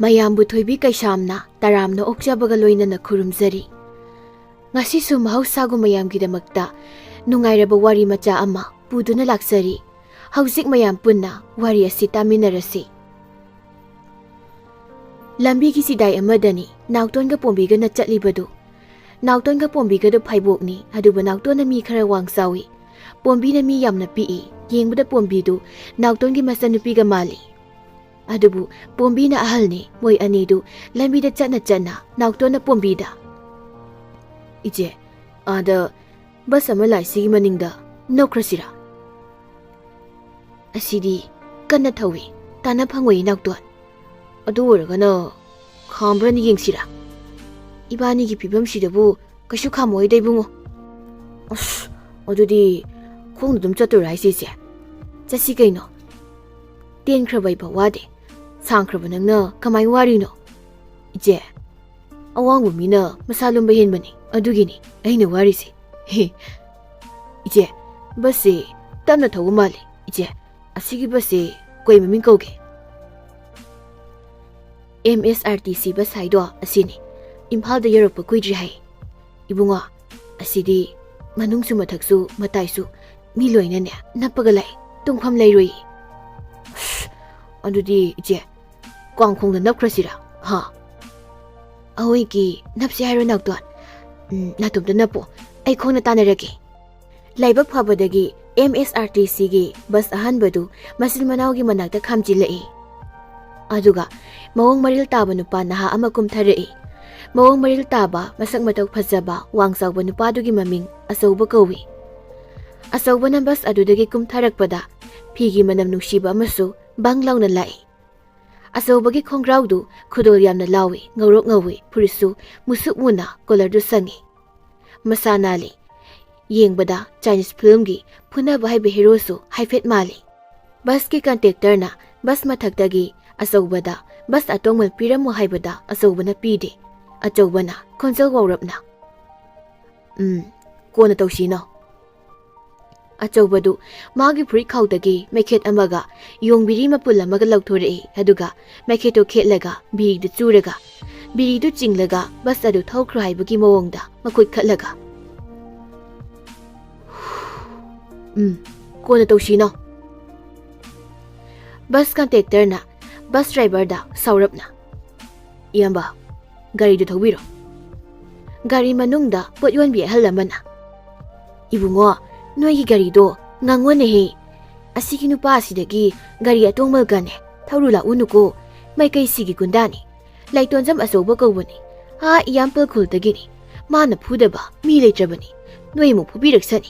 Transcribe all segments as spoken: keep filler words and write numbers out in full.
ꯃꯌꯥꯝꯕꯨ ꯊꯣꯏꯕꯤ ꯀꯩꯁꯥꯝꯅ ꯇꯔꯥꯝꯅ ꯑꯣꯛꯆꯕꯒ ꯂꯣꯏꯅꯅ ꯈꯨꯔꯨꯝꯖꯔꯤ꯫ ꯉꯁꯤꯁꯨ ꯃꯍꯧꯁꯥꯒꯨꯝ ꯃꯌꯥꯝꯒꯤꯗꯃꯛꯇ ꯅꯨꯡꯉꯥꯏꯔꯕ ꯋꯥꯔꯤ ꯃꯆꯥ ꯑꯃ ꯄꯨꯗꯨꯅ ꯂꯥꯛꯆꯔꯤ꯫ ꯍꯧꯖꯤꯛ ꯃꯌꯥꯝ ꯄꯨꯟꯅ ꯋꯥꯔꯤ ꯑꯁꯤ ꯇꯥꯃꯤꯟꯅꯔꯁꯤ꯫ ꯂꯝꯕꯤꯒꯤ ꯆꯤꯗꯥꯏ ꯑꯃꯗꯅꯤ ꯅꯥꯎꯇꯣꯟꯒ ꯄꯣꯝꯕꯤꯒꯅ ꯆꯠꯂꯤꯕꯗꯨ꯫ ꯅꯥꯎꯇꯣꯟꯒ ꯄꯣꯝꯕꯤꯒꯗꯨ ꯐꯥꯏꯕꯣꯛꯅꯤ, ꯑꯗꯨꯕꯨ ꯅꯥꯎꯇꯣꯟꯅ ꯃꯤ ꯈꯔ ꯋꯥꯡ ꯆꯥꯎꯏ꯫ ꯄꯣꯝꯕꯤꯅ ꯃꯤ ꯌꯥꯝꯅ ꯄꯤꯛꯏ꯫ ꯌꯦꯡꯕꯗ ꯄꯣꯝꯕꯤꯗꯨ ꯅꯥꯎꯇꯣꯟꯒꯤ ꯃꯆꯟꯅꯨꯄꯤꯒ ꯃꯥꯜꯂꯤ꯫ ꯑꯗꯨꯕꯨ ꯄꯣꯝꯕꯤꯅ ꯑꯍꯜꯅꯤ꯫ ꯃꯣꯏ ꯑꯅꯤꯗꯨ ꯂꯝꯕꯤꯗ ꯆꯠꯅ ꯆꯠꯅ ꯅꯥꯎꯇꯣꯟꯅ ꯄꯣꯝꯕꯤꯗ, "ꯏꯆꯦ, ꯑꯥꯗ ꯕꯁ ꯑꯃ ꯂꯥꯛꯏꯁꯤꯒꯤ ꯃꯅꯤꯡꯗ ꯅꯣꯛꯈ꯭ꯔꯁꯤꯔꯥ?" "ꯑꯁꯤꯗꯤ ꯀꯟꯅ ꯊꯧꯏ, ꯇꯥꯟꯅ ꯐꯪꯉꯣꯏ ꯏꯅꯥꯎꯇꯣꯟ꯫ ꯑꯗꯨ ꯑꯣꯏꯔꯒꯅ ꯈꯥꯝꯕ꯭ꯔꯅ ꯌꯦꯡꯁꯤꯔꯥ? ꯏꯕꯥꯅꯤꯒꯤ ꯐꯤꯕꯝꯁꯤꯗꯕꯨ ꯀꯩꯁꯨ ꯈꯥꯝꯃꯣꯏꯗ ꯏꯕꯨꯡꯉꯣ꯫" "ꯑꯁ, ꯑꯗꯨꯗꯤ ꯈꯣꯡꯅ ꯑꯗꯨꯝ ꯆꯠꯇꯣꯏꯔꯥ ꯍꯥꯏꯁꯦ ꯏꯆꯦ?" "ꯆꯠꯁꯤ ꯀꯩꯅꯣ꯫ ꯇꯦꯟꯈ꯭ꯔꯕ ꯑꯩꯐꯥꯎ ꯋꯥꯗꯦ, ꯁꯥꯡꯈ꯭ꯔꯕ ꯅꯪꯅ ꯀꯃꯥꯏꯅ ꯋꯥꯔꯤꯅꯣ?" "ꯏꯆꯦ, ꯑꯋꯥꯡꯕ ꯃꯤꯅ ꯃꯁꯥ ꯂꯨꯝꯕ ꯍꯦꯟꯕꯅꯤ, ꯑꯗꯨꯒꯤꯅꯤ ꯑꯩꯅ ꯋꯥꯔꯤꯁꯦ꯫" "ꯍꯦ, ꯏꯆꯦ, ꯕꯁꯁꯦ ꯇꯞꯅ ꯊꯧꯕ ꯃꯥꯜꯂꯦ꯫ ꯏꯆꯦ, ꯑꯁꯤꯒꯤ ꯕꯁꯁꯦ ꯀꯩ ꯃꯃꯤꯡ ꯀꯧꯒꯦ?" "ꯑꯦꯝ ꯑꯦꯁ ꯑꯥꯔ ꯇꯤ ꯁꯤ ꯕꯁ ꯍꯥꯏꯗꯣ ꯑꯁꯤꯅꯤ꯫ ꯏꯝꯐꯥꯜꯗ ꯌꯧꯔꯛꯄ ꯀꯨꯏꯗ꯭ꯔꯤ ꯍꯥꯏ꯫" "ꯏꯕꯨꯡꯉꯣ, ꯑꯁꯤꯗꯤ ꯃꯅꯨꯡꯁꯨ ꯃꯊꯛꯁꯨ ꯃꯇꯥꯏꯁꯨ ꯃꯤ ꯂꯣꯏꯅꯅꯦ ꯅꯞꯄꯒ ꯂꯥꯛꯏ, ꯇꯣꯡꯐꯝ ꯂꯩꯔꯣꯏ꯫" "ꯑꯁ, ꯑꯗꯨꯗꯤ ꯏꯆꯦ, ꯀꯥꯡꯈꯣꯡꯗ ꯅꯞꯈ꯭ꯔꯁꯤꯔꯥ? ꯍꯥ?" "ꯑꯍꯣꯏꯒꯤ ꯅꯞꯁꯤ ꯍꯥꯏꯔꯣ ꯅꯥꯎꯇꯣꯟ? ꯎꯝ, ꯅꯥꯇꯣꯝꯇ ꯅꯞꯄꯣ, ꯑꯩ ꯈꯣꯡꯅ ꯇꯥꯟꯅꯔꯒꯦ꯫" ꯂꯥꯏꯕꯛ ꯐꯕꯗꯒꯤ ꯑꯦꯝ ꯑꯦꯁ ꯑꯥꯔ ꯇꯤ ꯁꯤꯒꯤ ꯕꯁ ꯑꯍꯥꯟꯕꯗꯨ ꯃꯆꯤꯟ ꯃꯅꯥꯎꯒꯤ ꯃꯅꯥꯛꯇ ꯈꯥꯝꯖꯤꯜꯂꯛꯏ꯫ ꯑꯗꯨꯒ ꯃꯑꯣꯡ ꯃꯔꯤꯜ ꯇꯥꯕ ꯅꯨꯄꯥ ꯅꯍꯥ ꯑꯃ ꯀꯨꯝꯊꯔꯛꯏ꯫ ꯃꯑꯣꯡ ꯃꯔꯤꯜ ꯇꯥꯕ, ꯃꯁꯛ ꯃꯇꯧ ꯐꯖꯕ, ꯋꯥꯡ ꯆꯥꯎꯕ ꯅꯨꯄꯥꯗꯨꯒꯤ ꯃꯃꯤꯡ ꯑꯆꯧꯕ ꯀꯧꯏ꯫ ꯑꯆꯧꯕꯅ ꯕꯁ ꯑꯗꯨꯗꯒꯤ ꯀꯨꯝꯊꯔꯛꯄꯗ ꯐꯤꯒꯤ ꯃꯅꯝ ꯅꯨꯡꯁꯤꯕ ꯑꯃꯁꯨ ꯕꯪ ꯂꯥꯎꯅ ꯂꯥꯛꯏ꯫ ꯑꯆꯧꯕꯒꯤ ꯈꯣꯡꯒ꯭ꯔꯥꯎꯗꯨ ꯈꯨꯗꯣꯜ ꯌꯥꯝꯅ ꯂꯥꯎꯏ, ꯉꯧꯔꯣꯛ ꯉꯧꯏ, ꯐꯨꯔꯤꯠꯁꯨ ꯃꯨꯁꯨꯛ ꯃꯨꯅ ꯀꯣꯂꯔꯗꯨ ꯁꯪꯉꯤ꯫ ꯃꯁꯥ ꯅꯥꯜꯂꯤ꯫ ꯌꯦꯡꯕꯗ ꯆꯥꯏꯅꯤꯁ ꯐꯤꯂꯝꯒꯤ ꯐꯨꯅꯕ ꯍꯥꯏꯕ ꯍꯦꯔꯣꯁꯨ ꯍꯥꯏꯐꯦꯠ ꯃꯥꯜꯂꯤ꯫ ꯕꯁꯀꯤ ꯀꯟꯇꯦꯛꯇꯔꯅ ꯕꯁ ꯃꯊꯛꯇꯒꯤ ꯑꯆꯧꯕꯗ ꯕꯁ ꯑꯇꯣꯡꯕ ꯄꯤꯔꯝꯃꯨ ꯍꯥꯏꯕꯗ ꯑꯆꯧꯕꯅ ꯄꯤꯗꯦ꯫ ꯑꯆꯧꯕꯅ ꯈꯣꯟꯖꯦꯜ ꯋꯥꯎꯔꯞꯅ, "ꯎꯝ, ꯀꯣꯟꯅ ꯇꯧꯁꯤꯅꯣ꯫" ꯑꯆꯧꯕꯗꯨ ꯃꯥꯒꯤ ꯐꯨꯔꯤꯠ ꯈꯥꯎꯗꯒꯤ ꯃꯩꯈꯦꯠ ꯑꯃꯒ ꯌꯣꯡꯕꯤꯔꯤ ꯃꯄꯨꯜ ꯑꯃꯒ ꯂꯧꯊꯣꯔꯛꯏ꯫ ꯑꯗꯨꯒ ꯃꯩꯈꯦꯠꯇꯨ ꯈꯦꯠꯂꯒ ꯕꯤꯔꯤꯗꯨ ꯆꯨꯔꯒ, ꯕꯤꯔꯤꯗꯨ ꯆꯤꯡꯂꯒ ꯕꯁ ꯑꯗꯨ ꯊꯧꯈ꯭ꯔꯣ ꯍꯥꯏꯕꯒꯤ ꯃꯑꯣꯡꯗ ꯃꯈꯨꯠ ꯈꯠꯂꯒ, "ꯎꯝ, ꯀꯣꯟꯅ ꯇꯧꯁꯤꯅꯣ꯫" ꯕꯁ ꯀꯟꯗꯛꯇꯔꯅ ꯕꯁ ꯗ꯭ꯔꯥꯏꯚꯔꯗ ꯁꯥꯎꯔꯞꯅ, "ꯏꯌꯥꯝꯕ, ꯒꯥꯔꯤꯗꯨ ꯊꯧꯕꯤꯔꯣ꯫" ꯒꯥꯔꯤ ꯃꯅꯨꯡꯗ ꯄꯣꯠ ꯌꯣꯟꯕꯤ ꯑꯍꯜ ꯑꯃꯅ, "ꯏꯕꯨꯡꯉꯣ, ꯅꯣꯏꯒꯤ ꯒꯥꯔꯤꯗꯣ ꯉꯥꯡꯉꯣꯅꯦꯍꯦ꯫ ꯑꯁꯤꯒꯤ ꯅꯨꯄꯥ ꯑꯁꯤꯗꯒꯤ ꯒꯥꯔꯤ ꯑꯇꯣꯡꯕꯒꯅꯦ ꯊꯧꯔꯨ ꯂꯥꯛꯎꯅꯨꯀꯣ꯫ ꯃꯥꯏꯀꯩꯁꯤꯒꯤ ꯒꯨꯟꯗꯥꯅꯤ꯫ ꯂꯥꯏꯇꯣꯟꯖꯝ ꯑꯆꯧꯕ ꯀꯧꯕꯅꯤ꯫ ꯑꯥ ꯏꯌꯥꯝꯄꯜ ꯈꯨꯜꯗꯒꯤꯅꯤ꯫ ꯃꯥꯅ ꯐꯨꯗꯕ ꯃꯤ ꯂꯩꯇ꯭ꯔꯕꯅꯤ꯫ ꯅꯣꯏ ꯑꯃꯨꯛ ꯐꯨꯕꯤꯔꯛꯁꯅꯤ꯫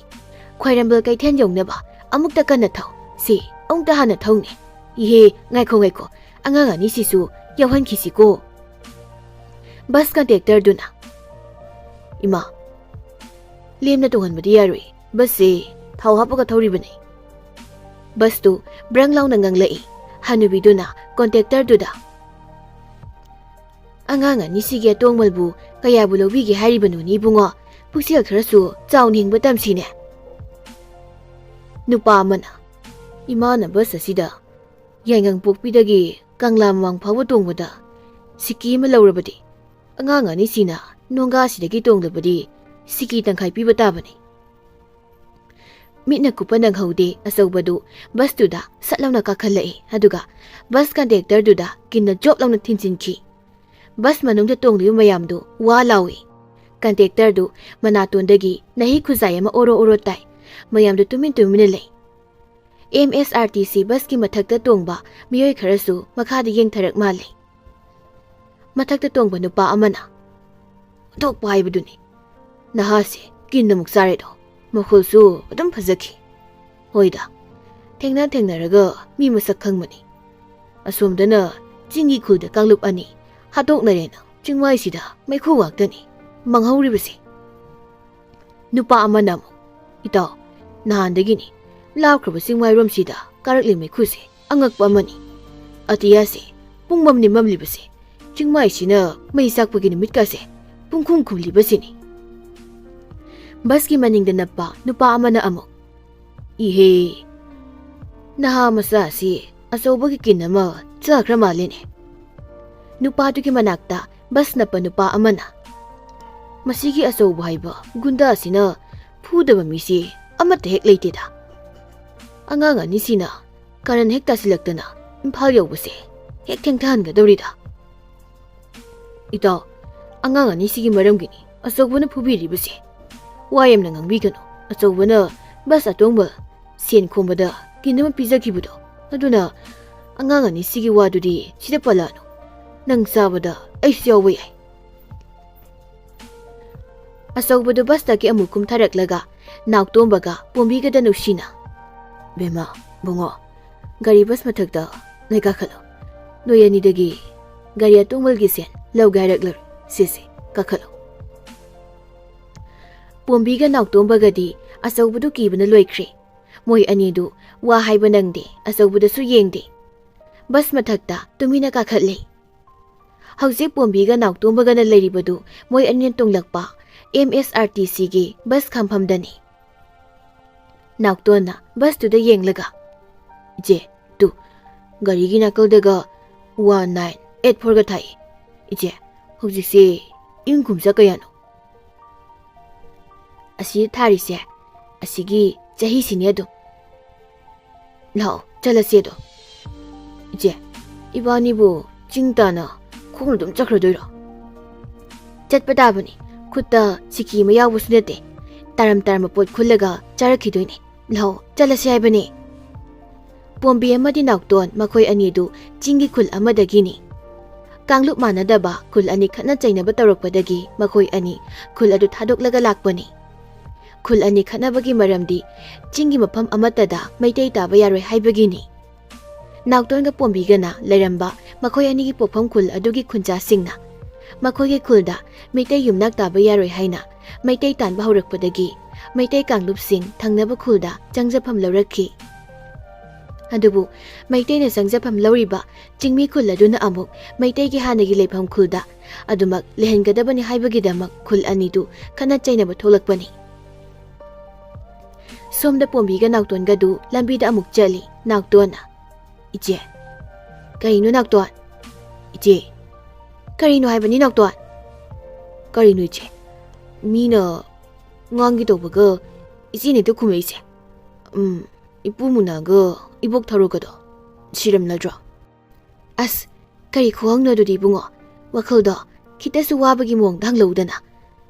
ꯈ꯭ꯋꯥꯏꯔꯝꯕꯟ ꯀꯩꯊꯦꯜ ꯌꯧꯅꯕ ꯑꯃꯨꯛꯇ ꯀꯟꯅ ꯊꯧ꯫ ꯁꯤ ꯑꯃꯨꯛꯇ ꯍꯥꯟꯅ ꯊꯧꯅꯦ꯫ ꯏꯍꯦ, ꯉꯥꯏꯈꯣ, ꯉꯥꯏꯈꯣ꯫ ꯑꯉꯥꯡ ꯑꯅꯤꯁꯤꯁꯨ ꯌꯥꯎꯍꯟꯈꯤꯁꯤꯀꯣ꯫" ꯕꯁ ꯀꯟꯗꯛꯇꯔꯗꯨꯅ, "ꯏꯃꯥ, ꯂꯦꯝꯅ ꯇꯣꯡꯍꯟꯕꯗꯤ ꯌꯥꯔꯣꯏ꯫ ꯕꯁꯁꯦ ꯊꯥꯎ ꯍꯥꯞꯄꯒ ꯊꯧꯔꯤꯕꯅꯤ꯫" ꯕꯁꯇꯨ ꯕ꯭ꯔꯪ ꯂꯥꯎꯅ ꯉꯪꯂꯛꯏ꯫ ꯍꯅꯨꯕꯤꯗꯨꯅ ꯀꯟꯗꯛꯇꯔꯗꯨꯗ, "ꯑꯉꯥꯡ ꯑꯅꯤꯁꯤꯒꯤ ꯑꯇꯣꯡꯃꯜꯕꯨ ꯀꯌꯥꯕꯨ ꯂꯧꯕꯤꯒꯦ ꯍꯥꯏꯔꯤꯕꯅꯣꯅꯦ ꯏꯕꯨꯡꯉꯣ? ꯄꯨꯛꯆꯦꯜ ꯈꯔꯁꯨ ꯆꯥꯎꯅ ꯍꯤꯡꯕ ꯇꯝꯁꯤꯅꯦ꯫" ꯅꯨꯄꯥ ꯑꯃꯅ, "ꯏꯃꯥꯅ ꯕꯁ ꯑꯁꯤꯗ ꯌꯥꯏꯉꯪꯄꯣꯛꯄꯤꯗꯒꯤ ꯀꯪꯂꯥ ꯃꯃꯥꯡ ꯐꯥꯎꯕ ꯇꯣꯡꯕꯗ ꯁꯤꯀꯤ ꯑꯃ ꯂꯧꯔꯕꯗꯤ, ꯑꯉꯥꯡ ꯑꯅꯤꯁꯤꯅ ꯅꯣꯡꯒꯥꯁꯤꯗꯒꯤ ꯇꯣꯡꯂꯕꯗꯤ ꯁꯤꯀꯤ ꯇꯪꯈꯥꯏ ꯄꯤꯕ ꯇꯥꯕꯅꯤ꯫" ꯃꯤꯠꯅ ꯀꯨꯞꯄ ꯅꯪꯍꯧꯗꯦ, ꯑꯆꯧꯕꯗꯨ ꯕꯁꯇꯨꯗ ꯁꯠ ꯂꯥꯎꯅ ꯀꯥꯈꯠꯂꯛꯏ꯫ ꯑꯗꯨꯒ ꯕꯁ ꯀꯟꯗꯛꯇꯔꯗꯨꯗ ꯀꯤꯟꯅ ꯖꯣꯞ ꯂꯥꯎꯅ ꯊꯤꯟꯖꯤꯟꯈꯤ꯫ ꯕꯁ ꯃꯅꯨꯡꯗ ꯇꯣꯡꯂꯤꯕ ꯃꯌꯥꯝꯗꯨ ꯋꯥ ꯂꯥꯎꯏ꯫ ꯀꯟꯗꯛꯇꯔꯗꯨ ꯃꯅꯥꯇꯣꯟꯗꯒꯤ ꯅꯥꯍꯤꯛ ꯈꯨꯖꯥꯏ ꯑꯃ ꯑꯣꯔꯣ ꯑꯣꯔꯣ ꯇꯥꯏ꯫ ꯃꯌꯥꯝꯗꯨ ꯇꯨꯃꯤꯟ ꯇꯨꯃꯤꯟꯅ ꯂꯩ꯫ ꯑꯦꯝ ꯑꯦꯁ ꯑꯥꯔ ꯇꯤ ꯁꯤ ꯕꯁꯀꯤ ꯃꯊꯛꯇ ꯇꯣꯡꯕ ꯃꯤꯑꯣꯏ ꯈꯔꯁꯨ ꯃꯈꯥꯗ ꯌꯦꯡꯊꯔꯛ ꯃꯥꯜꯂꯤ꯫ ꯃꯊꯛꯇ ꯇꯣꯡꯕ ꯅꯨꯄꯥ ꯑꯃꯅ, "ꯑꯣꯟꯊꯣꯛꯄ ꯍꯥꯏꯕꯗꯨꯅꯤ꯫ ꯅꯍꯥꯁꯦ ꯀꯤꯟ ꯑꯃꯨꯛ ꯆꯥꯔꯦꯗꯣ꯫ ꯃꯈꯣꯜꯁꯨ ꯑꯗꯨꯝ ꯐꯖꯈꯤ꯫ ꯍꯣꯏꯗ, ꯊꯦꯡꯅ ꯊꯦꯡꯅꯔꯒ ꯃꯤ ꯃꯁꯛ ꯈꯪꯕꯅꯤ꯫ ꯑꯁꯣꯝꯗꯅ ꯆꯤꯡꯒꯤ ꯈꯨꯜꯗ ꯀꯥꯡꯂꯨꯞ ꯑꯅꯤ ꯍꯥꯠꯇꯣꯛꯅꯔꯦꯅ ꯆꯤꯡꯃꯥꯏꯁꯤꯗ ꯃꯩꯈꯨ ꯉꯥꯛꯇꯅꯤ ꯃꯥꯡꯍꯧꯔꯤꯕꯁꯦ꯫" ꯅꯨꯄꯥ ꯑꯃꯅ ꯑꯃꯨꯛ, "ꯏꯇꯥꯎ, ꯅꯍꯥꯟꯗꯒꯤꯅꯤ ꯂꯥꯞꯈ꯭ꯔꯕ ꯆꯤꯡꯃꯥꯏꯔꯣꯝꯁꯤꯗ ꯀꯥꯔꯛꯂꯤ ꯃꯩꯈꯨꯁꯦ ꯑꯉꯛꯄ ꯑꯃꯅꯤ꯫ ꯑꯇꯤꯌꯥꯁꯦ ꯄꯨꯡꯃꯝꯅꯤ ꯃꯝꯂꯤꯕꯁꯦ, ꯆꯤꯡꯃꯥꯏꯁꯤꯅ ꯃꯩ ꯆꯥꯛꯄꯒꯤ ꯅꯨꯃꯤꯠꯀꯥꯁꯦ ꯄꯨꯡꯈꯨꯝ ꯈꯨꯝꯂꯤꯕꯁꯤꯅꯤ꯫" ꯕꯁꯀꯤ ꯃꯅꯤꯡꯗ ꯅꯞꯄ ꯅꯨꯄꯥ ꯑꯃꯅ ꯑꯃꯨꯛ, "ꯏꯍꯦ, ꯅꯍꯥ ꯃꯆꯥꯁꯤ ꯑꯆꯧꯕꯒꯤ ꯀꯤꯟ ꯑꯃ ꯆꯥꯈ꯭ꯔ ꯃꯥꯜꯂꯦꯅꯦ"꯫ ꯅꯨꯄꯥꯗꯨꯒꯤ ꯃꯅꯥꯛꯇ ꯕꯁ ꯅꯞꯄ ꯅꯨꯄꯥ ꯑꯃꯅ, "ꯃꯁꯤꯒꯤ ꯑꯆꯧꯕ ꯍꯥꯏꯕ ꯒꯨꯟꯗꯥꯁꯤꯅ ꯐꯨꯗꯕ ꯃꯤꯁꯤ ꯑꯃꯠꯇ ꯍꯦꯛ ꯂꯩꯇꯦꯗ꯫ ꯑꯉꯥꯡ ꯑꯅꯤꯁꯤꯅ ꯀꯔꯟ ꯍꯦꯛ ꯇꯥꯁꯤꯜꯂꯛꯇꯅ ꯏꯝꯐꯥꯜ ꯌꯧꯕꯁꯦ ꯍꯦꯛ ꯊꯦꯡꯊꯍꯟꯒꯗꯧꯔꯤꯗ"꯫ "ꯏꯇꯥꯎ, ꯑꯉꯥꯡ ꯑꯅꯤꯁꯤꯒꯤ ꯃꯔꯝꯒꯤꯅꯤ ꯑꯆꯧꯕꯅ ꯐꯨꯕꯤꯔꯤꯕꯁꯦ꯫ ꯋꯥ ꯌꯥꯝꯅ ꯉꯥꯡꯕꯤꯒꯅꯨ꯫ ꯑꯆꯧꯕꯅ ꯕꯁ ꯑꯇꯣꯡꯕ ꯁꯦꯟ ꯈꯣꯝꯕꯗ ꯀꯤꯟ ꯑꯃ ꯄꯤꯖꯈꯤꯕꯗꯣ, ꯑꯗꯨꯅ ꯑꯉꯥꯡ ꯑꯅꯤꯁꯤꯒꯤ ꯋꯥꯗꯨꯗꯤ ꯁꯤꯗ ꯄꯜꯂꯛꯑꯅꯨ꯫ ꯅꯪ ꯆꯥꯕꯗ ꯑꯩꯁꯨ ꯌꯥꯎꯕ ꯌꯥꯏ"꯫ ꯑꯆꯧꯕꯗꯨ ꯕꯁꯇꯒꯤ ꯑꯃꯨꯛ ꯀꯨꯝꯊꯔꯛꯂꯒ ꯅꯥꯎꯇꯣꯝꯕꯒ ꯄꯣꯝꯕꯤꯒꯗ ꯅꯨꯡꯁꯤꯅ, "ꯕꯦꯝꯃ, ꯕꯨꯡꯉꯣ, ꯒꯥꯔꯤ ꯕꯁ ꯃꯊꯛꯇ ꯅꯣꯏ ꯀꯥꯈꯠꯂꯣ꯫ ꯅꯣꯏ ꯑꯅꯤꯗꯒꯤ ꯒꯥꯔꯤ ꯑꯇꯣꯡꯕꯒꯤ ꯁꯦꯟ ꯂꯧꯒꯦ ꯍꯥꯏꯔꯛꯂꯔꯣꯏ꯫ ꯁꯤꯁꯦ, ꯀꯥꯈꯠꯂꯣ"꯫ ꯄꯣꯝꯕꯤꯒ ꯅꯥꯎꯇꯣꯝꯕꯒꯗꯤ ꯑꯆꯧꯕꯗꯨ ꯀꯤꯕꯅ ꯂꯣꯏꯈ꯭ꯔꯦ꯫ ꯃꯣꯏ ꯑꯅꯤꯗꯨ ꯋꯥ ꯍꯥꯏꯕ ꯅꯪꯗꯦ, ꯑꯆꯧꯕꯗꯁꯨ ꯌꯦꯡꯗꯦ꯫ ꯕꯁ ꯃꯊꯛꯇ ꯇꯨꯃꯤꯟꯅ ꯀꯥꯈꯠꯂꯦ꯫ ꯍꯧꯖꯤꯛ ꯄꯣꯝꯕꯤꯒ ꯅꯥꯎꯇꯣꯝꯕꯒꯅ ꯂꯩꯔꯤꯕꯗꯨ ꯃꯣꯏ ꯑꯅꯤꯅ ꯇꯣꯡꯂꯛꯄ ꯑꯦꯝ ꯑꯦꯁ ꯑꯥꯔ ꯇꯤ ꯁꯤꯒꯤ ꯕꯁ ꯈꯥꯝꯐꯝꯗꯅꯤ꯫ ꯅꯥꯎꯇꯣꯟꯅ ꯕꯁꯇꯨꯗ ꯌꯦꯡꯂꯒ, "ꯏꯆꯦ, ꯇꯨ, ꯒꯥꯔꯤꯒꯤ ꯅꯥꯀꯜꯗꯒ ꯋꯥꯟ ꯅꯥꯏꯟ ꯑꯦꯠ ꯐꯣꯔꯒ ꯊꯥꯏ꯫ ꯏꯆꯦ, ꯍꯧꯖꯤꯛꯁꯦ ꯏꯪ ꯀꯨꯝꯖꯥ ꯀꯌꯥꯅꯣ?" "ꯑꯁꯤꯗ ꯊꯥꯔꯤꯁꯦ ꯑꯁꯤꯒꯤ ꯆꯍꯤꯁꯤꯅꯦ ꯑꯗꯨꯝ꯫ ꯂꯥꯛꯑꯣ, ꯆꯠꯂꯁꯦ ꯑꯗꯣ"꯫ "ꯏꯆꯦ, ꯏꯕꯥꯅꯤꯕꯨ ꯆꯤꯡ ꯇꯥꯅ ꯈꯣꯡꯅ ꯑꯗꯨꯝ ꯆꯠꯈ꯭ꯔꯗꯣꯏꯔꯣ?" "ꯆꯠꯄ ꯇꯥꯕꯅꯤ꯫ ꯈꯨꯠꯇ ꯁꯤꯀꯤ ꯑꯃ ꯌꯥꯎꯕꯁꯨ ꯅꯠꯇꯦ꯫ ꯇꯥꯔꯝ ꯇꯥꯔꯝꯕ ꯄꯣꯠ ꯈꯨꯜꯂꯒ ꯆꯥꯔꯛꯈꯤꯗꯣꯏꯅꯦ꯫ ꯂꯥꯛꯑꯣ, ꯆꯠꯂꯁꯦ ꯍꯥꯏꯕꯅꯦ"꯫ ꯄꯣꯝꯕꯤ ꯑꯃꯗꯤ ꯅꯥꯎꯇꯣꯟ ꯃꯈꯣꯏ ꯑꯅꯤꯗꯨ ꯆꯤꯡꯒꯤ ꯈꯨꯜ ꯑꯃꯗꯒꯤꯅꯤ꯫ ꯀꯥꯡꯂꯨꯞ ꯃꯥꯟꯅꯗꯕ ꯈꯨꯜ ꯑꯅꯤ ꯈꯠꯅ ꯆꯩꯅꯕ ꯇꯧꯔꯛꯄꯗꯒꯤ ꯃꯈꯣꯏ ꯑꯅꯤ ꯈꯨꯜ ꯑꯗꯨ ꯊꯥꯗꯣꯛꯂꯒ ꯂꯥꯛꯄꯅꯤ꯫ ꯈꯨꯜ ꯑꯅꯤ ꯈꯠꯅꯕꯒꯤ ꯃꯔꯝꯗꯤ ꯆꯤꯡꯒꯤ ꯃꯐꯝ ꯑꯃꯠꯇꯗ ꯃꯩꯇꯩ ꯇꯥꯕ ꯌꯥꯔꯣꯏ ꯍꯥꯏꯕꯒꯤꯅꯤ꯫ ꯅꯥꯎꯇꯣꯟꯒ ꯄꯣꯝꯕꯤꯒꯅ ꯂꯩꯔꯝꯕ ꯃꯈꯣꯏ ꯑꯅꯤꯒꯤ ꯄꯣꯛꯐꯝ ꯈꯨꯜ ꯑꯗꯨꯒꯤ ꯈꯨꯟꯖꯥꯁꯤꯡꯅ ꯃꯈꯣꯏꯒꯤ ꯈꯨꯜꯗ ꯃꯩꯇꯩ ꯌꯨꯝꯅꯥꯛ ꯇꯥꯕ ꯌꯥꯔꯣꯏ ꯍꯥꯏꯅ ꯃꯩꯇꯩ ꯇꯥꯟꯕ ꯍꯧꯔꯛꯄꯗꯒꯤ ꯃꯩꯇꯩ ꯀꯥꯡꯂꯨꯞꯁꯤꯡ ꯊꯪꯅꯕ ꯈꯨꯜꯗ ꯆꯪꯖꯐꯝ ꯂꯧꯔꯛꯈꯤ꯫ ꯑꯗꯨꯕꯨ ꯃꯩꯇꯩꯅ ꯆꯪꯖꯐꯝ ꯂꯧꯔꯤꯕ ꯆꯤꯡꯃꯤ ꯈꯨꯜ ꯑꯗꯨꯅ ꯑꯃꯨꯛ ꯃꯩꯇꯩꯒꯤ ꯍꯥꯟꯅꯒꯤ ꯂꯩꯐꯝ ꯈꯨꯜꯗ ꯑꯗꯨꯃꯛ ꯂꯩꯍꯟꯒꯗꯕꯅꯤ ꯍꯥꯏꯕꯒꯤꯗꯃꯛ ꯈꯨꯜ ꯑꯅꯤꯗꯨ ꯈꯠꯅ ꯆꯩꯅꯕ ꯊꯣꯛꯂꯛꯄꯅꯤ꯫ ꯁꯣꯝꯗ ꯄꯣꯝꯕꯤꯒ ꯅꯥꯎꯇꯣꯟꯒꯗꯨ ꯂꯝꯕꯤꯗ ꯑꯃꯨꯛ ꯆꯠꯂꯤ꯫ ꯅꯥꯎꯇꯣꯟꯅ, "ꯏꯆꯦ"꯫ "ꯀꯔꯤꯅꯣ ꯅꯥꯎꯇꯣꯟ?" "ꯏꯆꯦ"꯫ "ꯀꯔꯤꯅꯣ ꯍꯥꯏꯕꯅꯤ ꯅꯥꯎꯇꯣꯟ?" "ꯀꯔꯤꯅꯣ ꯏꯆꯦ? ꯃꯤꯅ ꯉꯥꯡꯒꯦ ꯇꯧꯕꯒ ꯏꯆꯦꯅ ꯍꯦꯛꯇ ꯈꯨꯝꯃꯛꯏꯁꯦ꯫ ꯎꯝ, ꯏꯄꯨ ꯃꯨꯅꯥꯒ ꯏꯕꯣꯛ ꯊꯔꯣꯒꯗꯣ ꯁꯤꯔꯝꯂꯗ꯭ꯔꯣ?" "ꯑꯁ, ꯀꯔꯤ ꯈꯨꯍꯪꯅꯣ ꯑꯗꯨꯗꯤ ꯏꯕꯨꯡꯉꯣ? ꯋꯥꯈꯜꯗꯣ ꯈꯤꯇꯁꯨ ꯋꯥꯕꯒꯤ ꯃꯑꯣꯡꯗ ꯍꯪꯂꯧꯗꯅ꯫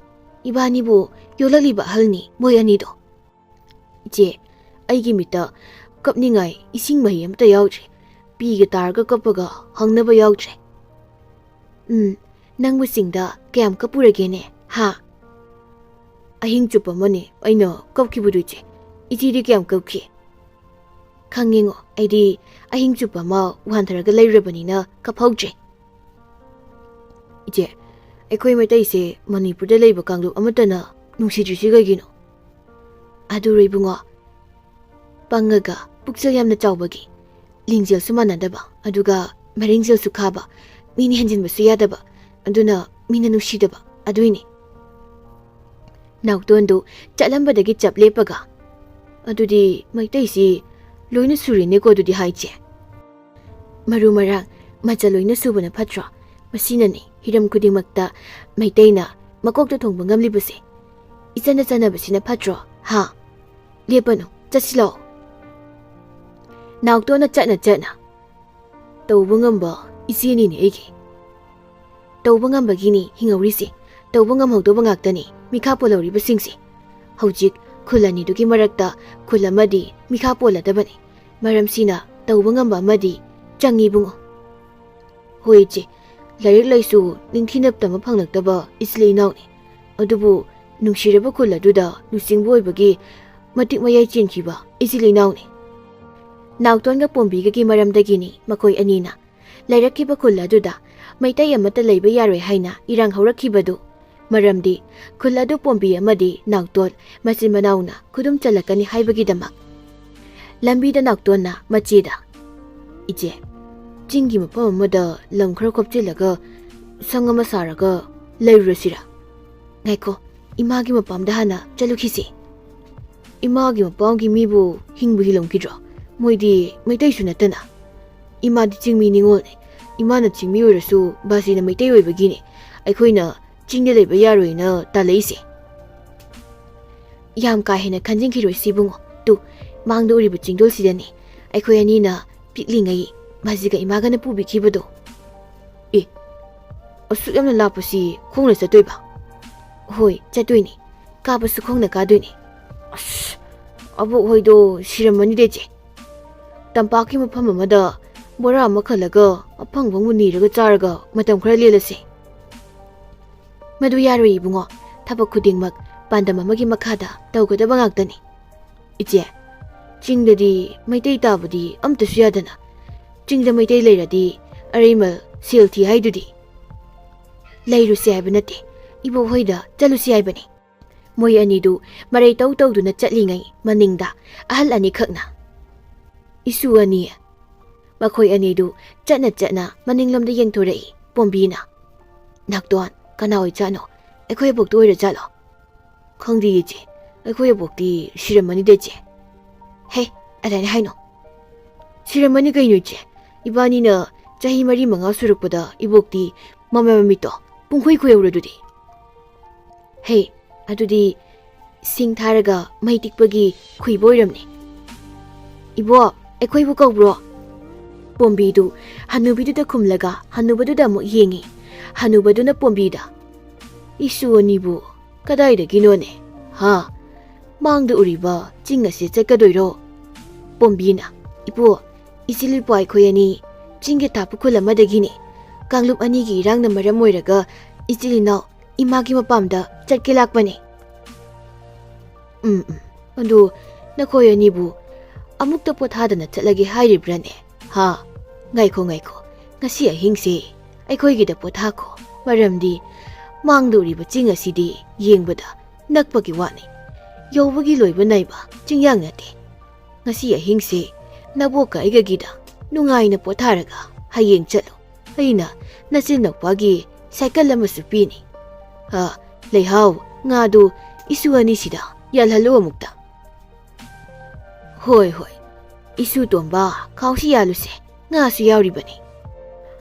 ꯏꯕꯥꯅꯤꯕꯨ ꯌꯣꯜꯂꯛꯂꯤꯕ ꯑꯍꯜꯅꯤ ꯃꯣꯏ ꯑꯅꯤꯗꯣ"꯫ "ꯏꯆꯦ, ꯑꯩꯒꯤ ꯃꯤꯠꯇ ꯀꯞꯅꯤꯡꯉꯥꯏ ꯏꯁꯤꯡ ꯃꯍꯤ ꯑꯃꯠꯇ ꯌꯥꯎꯗ꯭ꯔꯦ꯫ ꯄꯤꯒ ꯇꯥꯔꯒ ꯀꯞꯄꯒ ꯍꯪꯅꯕ ꯌꯥꯎꯗ꯭ꯔꯦ"꯫ "ꯎꯝ, ꯅꯪꯕꯨ ꯆꯤꯡꯗ ꯀꯌꯥꯝ ꯀꯞꯄꯨꯔꯒꯦꯅꯦ, ꯍꯥ?" "ꯑꯍꯤꯡ ꯆꯨꯞꯄ ꯑꯃꯅꯤ ꯑꯩꯅ ꯀꯞꯈꯤꯕꯗꯨ ꯏꯆꯦ꯫ ꯏꯆꯦꯗꯤ ꯀꯌꯥꯝ ꯀꯞꯈꯤ?" "ꯈꯪꯉꯦꯉꯣ, ꯑꯩꯗꯤ ꯑꯍꯤꯡ ꯆꯨꯞꯄ ꯑꯃ ꯋꯥꯟꯊꯔꯒ ꯂꯩꯔꯨꯔꯕꯅꯤꯅ ꯀꯞꯍꯧꯗ꯭ꯔꯦ"꯫ "ꯏꯆꯦ, ꯑꯩꯈꯣꯏ ꯃꯩꯇꯩꯁꯦ ꯃꯅꯤꯄꯨꯔꯗ ꯂꯩꯕ ꯀꯥꯡꯂꯨꯞ ꯑꯃꯠꯇꯅ ꯅꯨꯡꯁꯤꯗ꯭ꯔꯤꯁꯤ ꯀꯩꯒꯤꯅꯣ?" "ꯑꯗꯨꯔꯣ ꯏꯕꯨꯡꯉꯣ, ꯄꯪꯉꯒ ꯄꯨꯛꯆꯦꯜ ꯌꯥꯝꯅ ꯆꯥꯎꯕꯒꯤ, ꯂꯤꯡꯖꯦꯜꯁꯨ ꯃꯥꯟꯅꯗꯕ, ꯑꯗꯨꯒ ꯃꯔꯤꯡꯖꯦꯜꯁꯨ ꯈꯥꯕ, ꯃꯤꯅ ꯍꯦꯟꯖꯤꯟꯕꯁꯨ ꯌꯥꯗꯕ, ꯑꯗꯨꯅ ꯃꯤꯅ ꯅꯨꯡꯁꯤꯗꯕ, ꯑꯗꯨꯏꯅꯤ"꯫ ꯅꯥꯎꯇꯣꯟꯗꯨ ꯆꯠꯂꯝꯕꯗꯒꯤ ꯆꯞ ꯂꯦꯞꯄꯒ, "ꯑꯗꯨꯗꯤ ꯃꯩꯇꯩꯁꯤ ꯂꯣꯏꯅ ꯁꯨꯔꯦꯅꯦꯀꯣ ꯑꯗꯨꯗꯤ, ꯍꯥ ꯏꯆꯦ?" "ꯃꯔꯨ ꯃꯔꯥꯡ ꯃꯆꯜ ꯂꯣꯏꯅ ꯁꯨꯕꯅ ꯐꯠꯇ꯭ꯔꯣ? ꯃꯁꯤꯅꯅꯤ ꯍꯤꯔꯝ ꯈꯨꯗꯤꯡꯃꯛꯇ ꯃꯩꯇꯩꯅ ꯃꯀꯣꯛꯇ ꯊꯣꯡꯕ ꯉꯝꯂꯤꯕꯁꯦ꯫ ꯏꯆꯟꯅ ꯆꯟꯅꯕꯁꯤꯅ ꯐꯠꯇ꯭ꯔꯣ, ꯍꯥ?" "ꯂꯦꯞꯄꯅꯨ, ꯆꯠꯁꯤꯜꯂꯛꯑꯣ"꯫ ꯅꯥꯎꯇꯣꯟꯅ ꯆꯠꯅ ꯆꯠꯅ, "ꯇꯧꯕ ꯉꯝꯕ ꯏꯆꯦꯅꯤꯅꯦ ꯑꯩꯒꯤ꯫ ꯇꯧꯕ ꯉꯝꯕꯒꯤꯅꯤ ꯍꯤꯡꯍꯧꯔꯤꯁꯦ꯫ ꯇꯧꯕ ꯉꯝꯍꯧꯗꯕ ꯉꯥꯛꯇꯅꯤ ꯃꯤꯈꯥ ꯄꯣꯜꯍꯧꯔꯤꯕꯁꯤꯡꯁꯦ꯫ ꯍꯧꯖꯤꯛ ꯈꯨꯜ ꯑꯅꯤꯗꯨꯒꯤ ꯃꯔꯛꯇ ꯈꯨꯜ ꯑꯃꯗꯤ ꯃꯤꯈꯥ ꯄꯣꯜꯂꯗꯕꯅꯤ꯫ ꯃꯔꯝꯁꯤꯅ ꯇꯧꯕ ꯉꯝꯕ ꯑꯃꯗꯤ ꯆꯪꯉꯤ ꯏꯕꯨꯡꯉꯣ"꯫ "ꯍꯣꯏ ꯏꯆꯦ, ꯂꯥꯏꯔꯤꯛ ꯂꯥꯏꯁꯨ ꯅꯤꯡꯊꯤꯅ ꯇꯝꯕ ꯐꯪꯂꯛꯇꯕ ꯏꯆꯤꯜ ꯏꯅꯥꯎꯅꯤ꯫ ꯑꯗꯨꯕꯨ ꯅꯨꯡꯁꯤꯔꯕ ꯈꯨꯜ ꯑꯗꯨꯗ ꯂꯨꯆꯤꯡꯕ ꯑꯣꯏꯕꯒꯤ ꯃꯇꯤꯛ ꯃꯌꯥꯏ ꯆꯦꯟꯈꯤꯕ ꯏꯆꯤꯜ ꯏꯅꯥꯎꯅꯤ"꯫ ꯅꯥꯎꯇꯣꯟꯒ ꯄꯣꯝꯕꯤꯒꯒꯤ ꯃꯔꯝꯗꯒꯤꯅꯤ ꯃꯈꯣꯏ ꯑꯅꯤꯅ ꯂꯩꯔꯛꯈꯤꯕ ꯈꯨꯜ ꯑꯗꯨꯗ ꯃꯩꯇꯩ ꯑꯃꯠꯇ ꯂꯩꯕ ꯌꯥꯔꯣꯏ ꯍꯥꯏꯅ ꯏꯔꯥꯡ ꯍꯧꯔꯛꯈꯤꯕꯗꯨ꯫ ꯃꯔꯝꯗꯤ ꯈꯨꯜ ꯑꯗꯨ ꯄꯣꯝꯕꯤ ꯑꯃꯗꯤ ꯅꯥꯎꯇꯣꯟ ꯃꯆꯤꯟ ꯃꯅꯥꯎꯅ ꯈꯨꯗꯨꯝ ꯆꯜꯂꯛꯀꯅꯤ ꯍꯥꯏꯕꯒꯤꯗꯃꯛ꯫ ꯂꯝꯕꯤꯗ ꯅꯥꯎꯇꯣꯟꯅ ꯃꯆꯦꯗ, "ꯏꯆꯦ, ꯆꯤꯡꯒꯤ ꯃꯐꯝ ꯑꯃꯗ ꯂꯝ ꯈꯔ ꯈꯣꯞꯆꯤꯜꯂꯒ ꯁꯪ ꯑꯃ ꯁꯥꯔꯒ ꯂꯩꯔꯨꯔꯁꯤꯔꯥ? ꯉꯥꯏꯈꯣ, ꯏꯃꯥꯒꯤ ꯃꯄꯥꯝꯗ ꯍꯥꯟꯅ ꯆꯠꯂꯨꯈꯤꯁꯤ"꯫ ꯏꯃꯥꯒꯤ ꯃꯄꯥꯝꯒꯤ ꯃꯤꯕꯨ ꯍꯤꯡꯕ ꯍꯤꯡꯂꯝꯈꯤꯗ꯭ꯔꯣ? ꯃꯣꯏꯗꯤ ꯃꯩꯇꯩꯁꯨ ꯅꯠꯇꯅ꯫ ꯏꯃꯥꯗꯤ ꯆꯤꯡꯃꯤ ꯅꯤꯉꯣꯜꯅꯤ꯫ ꯏꯃꯥꯅ ꯆꯤꯡꯃꯤ ꯑꯣꯏꯔꯁꯨ ꯕꯥꯖꯤꯅ ꯃꯩꯇꯩ ꯑꯣꯏꯕꯒꯤꯅꯤ ꯑꯩꯈꯣꯏꯅ ꯆꯤꯡꯗ ꯂꯩꯕ ꯌꯥꯔꯣꯏꯅ ꯇꯥꯜꯂꯛꯏꯁꯦ꯫ ꯌꯥꯝ ꯀꯥ ꯍꯦꯟꯅ ꯈꯟꯖꯤꯟꯈꯤꯔꯣꯏꯁꯤ ꯏꯕꯨꯡꯉꯣ꯫ ꯇꯨ, ꯃꯥꯡꯗ ꯎꯔꯤꯕ ꯆꯤꯡꯗꯣꯜꯁꯤꯗꯅꯤ ꯑꯩꯈꯣꯏ ꯑꯅꯤꯅ ꯄꯤꯛꯂꯤꯉꯩ ꯕꯥꯖꯤꯒ ꯏꯃꯥꯒꯅ ꯄꯨꯕꯤꯈꯤꯕꯗꯣ꯫ ꯑꯦ, ꯑꯁꯨꯛ ꯌꯥꯝꯅ ꯂꯥꯞꯄꯁꯤ ꯈꯣꯡꯅ ꯆꯠꯇꯣꯏꯕ? ꯍꯣꯏ, ꯆꯠꯇꯣꯏꯅꯤ꯫ ꯀꯥꯕꯁꯨ ꯈꯣꯡꯅ ꯀꯥꯗꯣꯏꯅꯤ꯫ ꯑꯁ, ꯑꯕꯣꯛ ꯍꯣꯏꯗꯣ ꯁꯤꯔꯝꯃꯅꯤꯗ ꯏꯆꯦ꯫ ꯇꯝꯄꯥꯛꯀꯤ ꯃꯐꯝ ꯑꯃꯗ ꯕꯣꯔꯥ ꯑꯃ ꯈꯜꯂꯒ ꯑꯐꯪ ꯑꯐꯪꯕ ꯅꯤꯔꯒ ꯆꯥꯔꯒ ꯃꯇꯝ ꯈꯔ ꯂꯦꯜꯂꯁꯦ꯫ ꯃꯗꯨ ꯌꯥꯔꯣꯏ ꯏꯕꯨꯡꯉꯣ꯫ ꯊꯕꯛ ꯈꯨꯗꯤꯡꯃꯛ ꯄꯥꯟꯗꯝ ꯑꯃꯒꯤ ꯃꯈꯥꯗ ꯇꯧꯒꯗꯕ ꯉꯥꯛꯇꯅꯤ꯫ ꯏꯆꯦ, ꯆꯤꯡꯗꯗꯤ ꯃꯩꯇꯩ ꯇꯥꯕꯗꯤ ꯑꯝꯇꯁꯨ ꯌꯥꯗꯅ꯫ ꯆꯤꯡꯗ ꯃꯩꯇꯩ ꯂꯩꯔꯗꯤ ꯑꯔꯩꯃꯜ ꯁꯦꯜ ꯊꯤ ꯍꯥꯏꯗꯨꯗꯤ꯫ ꯂꯩꯔꯨꯁꯤ ꯍꯥꯏꯕ ꯅꯠꯇꯦ, ꯏꯕꯣꯛ ꯍꯣꯏꯗ ꯆꯠꯂꯨꯁꯤ ꯍꯥꯏꯕꯅꯤ꯫ ꯃꯣꯏ ꯑꯅꯤꯗꯨ ꯃꯔꯩ ꯇꯧ ꯇꯧꯗꯨꯅ ꯆꯠꯂꯤꯉꯩ ꯃꯅꯤꯡꯗ ꯑꯍꯜ ꯑꯅꯤꯈꯛꯅ, "ꯏꯁꯨ ꯑꯅꯤ"꯫ ꯃꯈꯣꯏ ꯑꯅꯤꯗꯨ ꯆꯠꯅ ꯆꯠꯅ ꯃꯅꯤꯡꯂꯣꯝꯗ ꯌꯦꯡꯊꯣꯔꯛꯏ ꯄꯣꯝꯕꯤꯅ꯫ "ꯅꯥꯎꯇꯣꯟ, ꯀꯅꯥ ꯑꯣꯏꯖꯥꯠꯅꯣ? ꯑꯩꯈꯣꯏ ꯑꯕꯣꯛꯇꯨ ꯑꯣꯏꯔꯖꯥꯠꯂꯣ?" "ꯈꯪꯗꯦ ꯏꯆꯦ, ꯑꯩꯈꯣꯏ ꯑꯕꯣꯛꯇꯤ ꯁꯤꯔꯝꯃꯅꯤꯗ ꯏꯆꯦ"꯫ "ꯍꯦ, ꯑꯗꯨꯃꯥꯏꯅ ꯍꯥꯏꯅꯣ꯫ ꯁꯤꯔꯝꯃꯅꯤ ꯀꯩꯅꯣ ꯏꯆꯦ꯫ ꯏꯕꯥꯅꯤꯅ ꯆꯍꯤ ꯃꯔꯤ ꯃꯉꯥ ꯁꯨꯔꯛꯄꯗ ꯏꯕꯣꯛꯇꯤ ꯃꯃꯥꯏ ꯃꯃꯤꯠꯇꯣ ꯄꯨꯡꯈꯣꯏ ꯈꯣꯏꯍꯧꯔꯗꯨꯗꯤ"꯫ "ꯍꯦ, ꯑꯗꯨꯗꯤ ꯁꯤꯡ ꯊꯥꯔꯒ ꯃꯩ ꯇꯤꯛꯄꯒꯤ ꯈꯨꯏꯕ ꯑꯣꯏꯔꯝꯅꯤ"꯫ "ꯏꯕꯣ, ꯑꯩꯈꯣꯏꯕꯨ ꯀꯧꯕ꯭ꯔꯣ?" ꯄꯣꯝꯕꯤꯗꯨ ꯍꯅꯨꯕꯤꯗꯨꯗ ꯈꯨꯝꯂꯒ ꯍꯅꯨꯕꯗꯨꯗ ꯑꯃꯨꯛ ꯌꯦꯡꯉꯤ꯫ ꯍꯅꯨꯕꯗꯨꯅ ꯄꯣꯝꯕꯤꯗ, "ꯏꯁꯨ ꯑꯅꯤꯕꯨ ꯀꯗꯥꯏꯗꯒꯤꯅꯣꯅꯦ? ꯍꯥ? ꯃꯥꯡꯗ ꯎꯔꯤꯕ ꯆꯤꯡ ꯑꯁꯤ ꯆꯠꯀꯗꯣꯏꯔꯣ?" ꯄꯣꯝꯕꯤꯅ, "ꯏꯄꯨ, ꯏꯆꯤꯜ ꯏꯄ꯭ꯋꯥ ꯑꯩꯈꯣꯏ ꯑꯅꯤ ꯆꯤꯡꯒꯤ ꯊꯥꯞꯄ ꯈꯨꯜ ꯑꯃꯗꯒꯤꯅꯤ꯫ ꯀꯥꯡꯂꯨꯞ ꯑꯅꯤꯒꯤ ꯏꯔꯥꯡꯅ ꯃꯔꯝ ꯑꯣꯏꯔꯒ ꯏꯆꯤꯜ ꯏꯅꯥꯎ ꯏꯃꯥꯒꯤ ꯃꯄꯥꯝꯗ ꯆꯠꯀꯦ ꯂꯥꯛꯄꯅꯤ"꯫ "ꯎꯝ, ꯎꯝ, ꯑꯗꯨ ꯅꯈꯣꯏ ꯑꯅꯤꯕꯨ ꯑꯃꯨꯛꯇ ꯄꯣꯊꯥꯗꯅ ꯆꯠꯂꯒꯦ ꯍꯥꯏꯔꯤꯕ꯭ꯔꯥꯅꯦ? ꯍꯥ? ꯉꯥꯏꯈꯣ, ꯉꯥꯏꯈꯣ, ꯉꯁꯤ ꯑꯍꯤꯡꯁꯦ ꯑꯩꯈꯣꯏꯒꯤꯗ ꯄꯣꯊꯥꯈꯣ꯫ ꯃꯔꯝꯗꯤ ꯃꯥꯡꯗ ꯎꯔꯤꯕ ꯆꯤꯡ ꯑꯁꯤꯗꯤ ꯌꯦꯡꯕꯗ ꯅꯛꯄꯒꯤ ꯋꯥꯅꯤ꯫ ꯌꯧꯕꯒꯤ ꯂꯣꯏꯕ ꯅꯥꯏꯕ ꯆꯤꯡꯌꯥꯡ ꯅꯠꯇꯦ꯫ ꯉꯁꯤ ꯑꯍꯤꯡꯁꯦ ꯅꯕꯣꯛꯀ ꯑꯩꯒꯒꯤꯗ ꯅꯨꯡꯉꯥꯏꯅ ꯄꯣꯊꯥꯔꯒ ꯍꯌꯦꯡ ꯆꯠꯂꯨ꯫ ꯑꯩꯅ ꯅꯆꯤꯟ ꯅꯨꯄꯥꯒꯤ ꯁꯥꯏꯀꯜ ꯑꯃꯁꯨ ꯄꯤꯅꯤ꯫ ꯑ, ꯂꯩꯍꯥꯎ, ꯉꯥꯗꯨ ꯏꯁꯨ ꯑꯅꯤꯁꯤꯗ ꯌꯥꯜꯍꯜꯂꯨ ꯑꯃꯨꯛꯇ"꯫ ꯍꯣꯏ, ꯍꯣꯏ, ꯏꯁꯨ ꯇꯣꯝꯕ, ꯈꯥꯎꯁꯤ ꯌꯥꯜꯂꯨꯁꯦ, ꯉꯥꯁꯨ ꯌꯥꯎꯔꯤꯕꯅꯤ꯫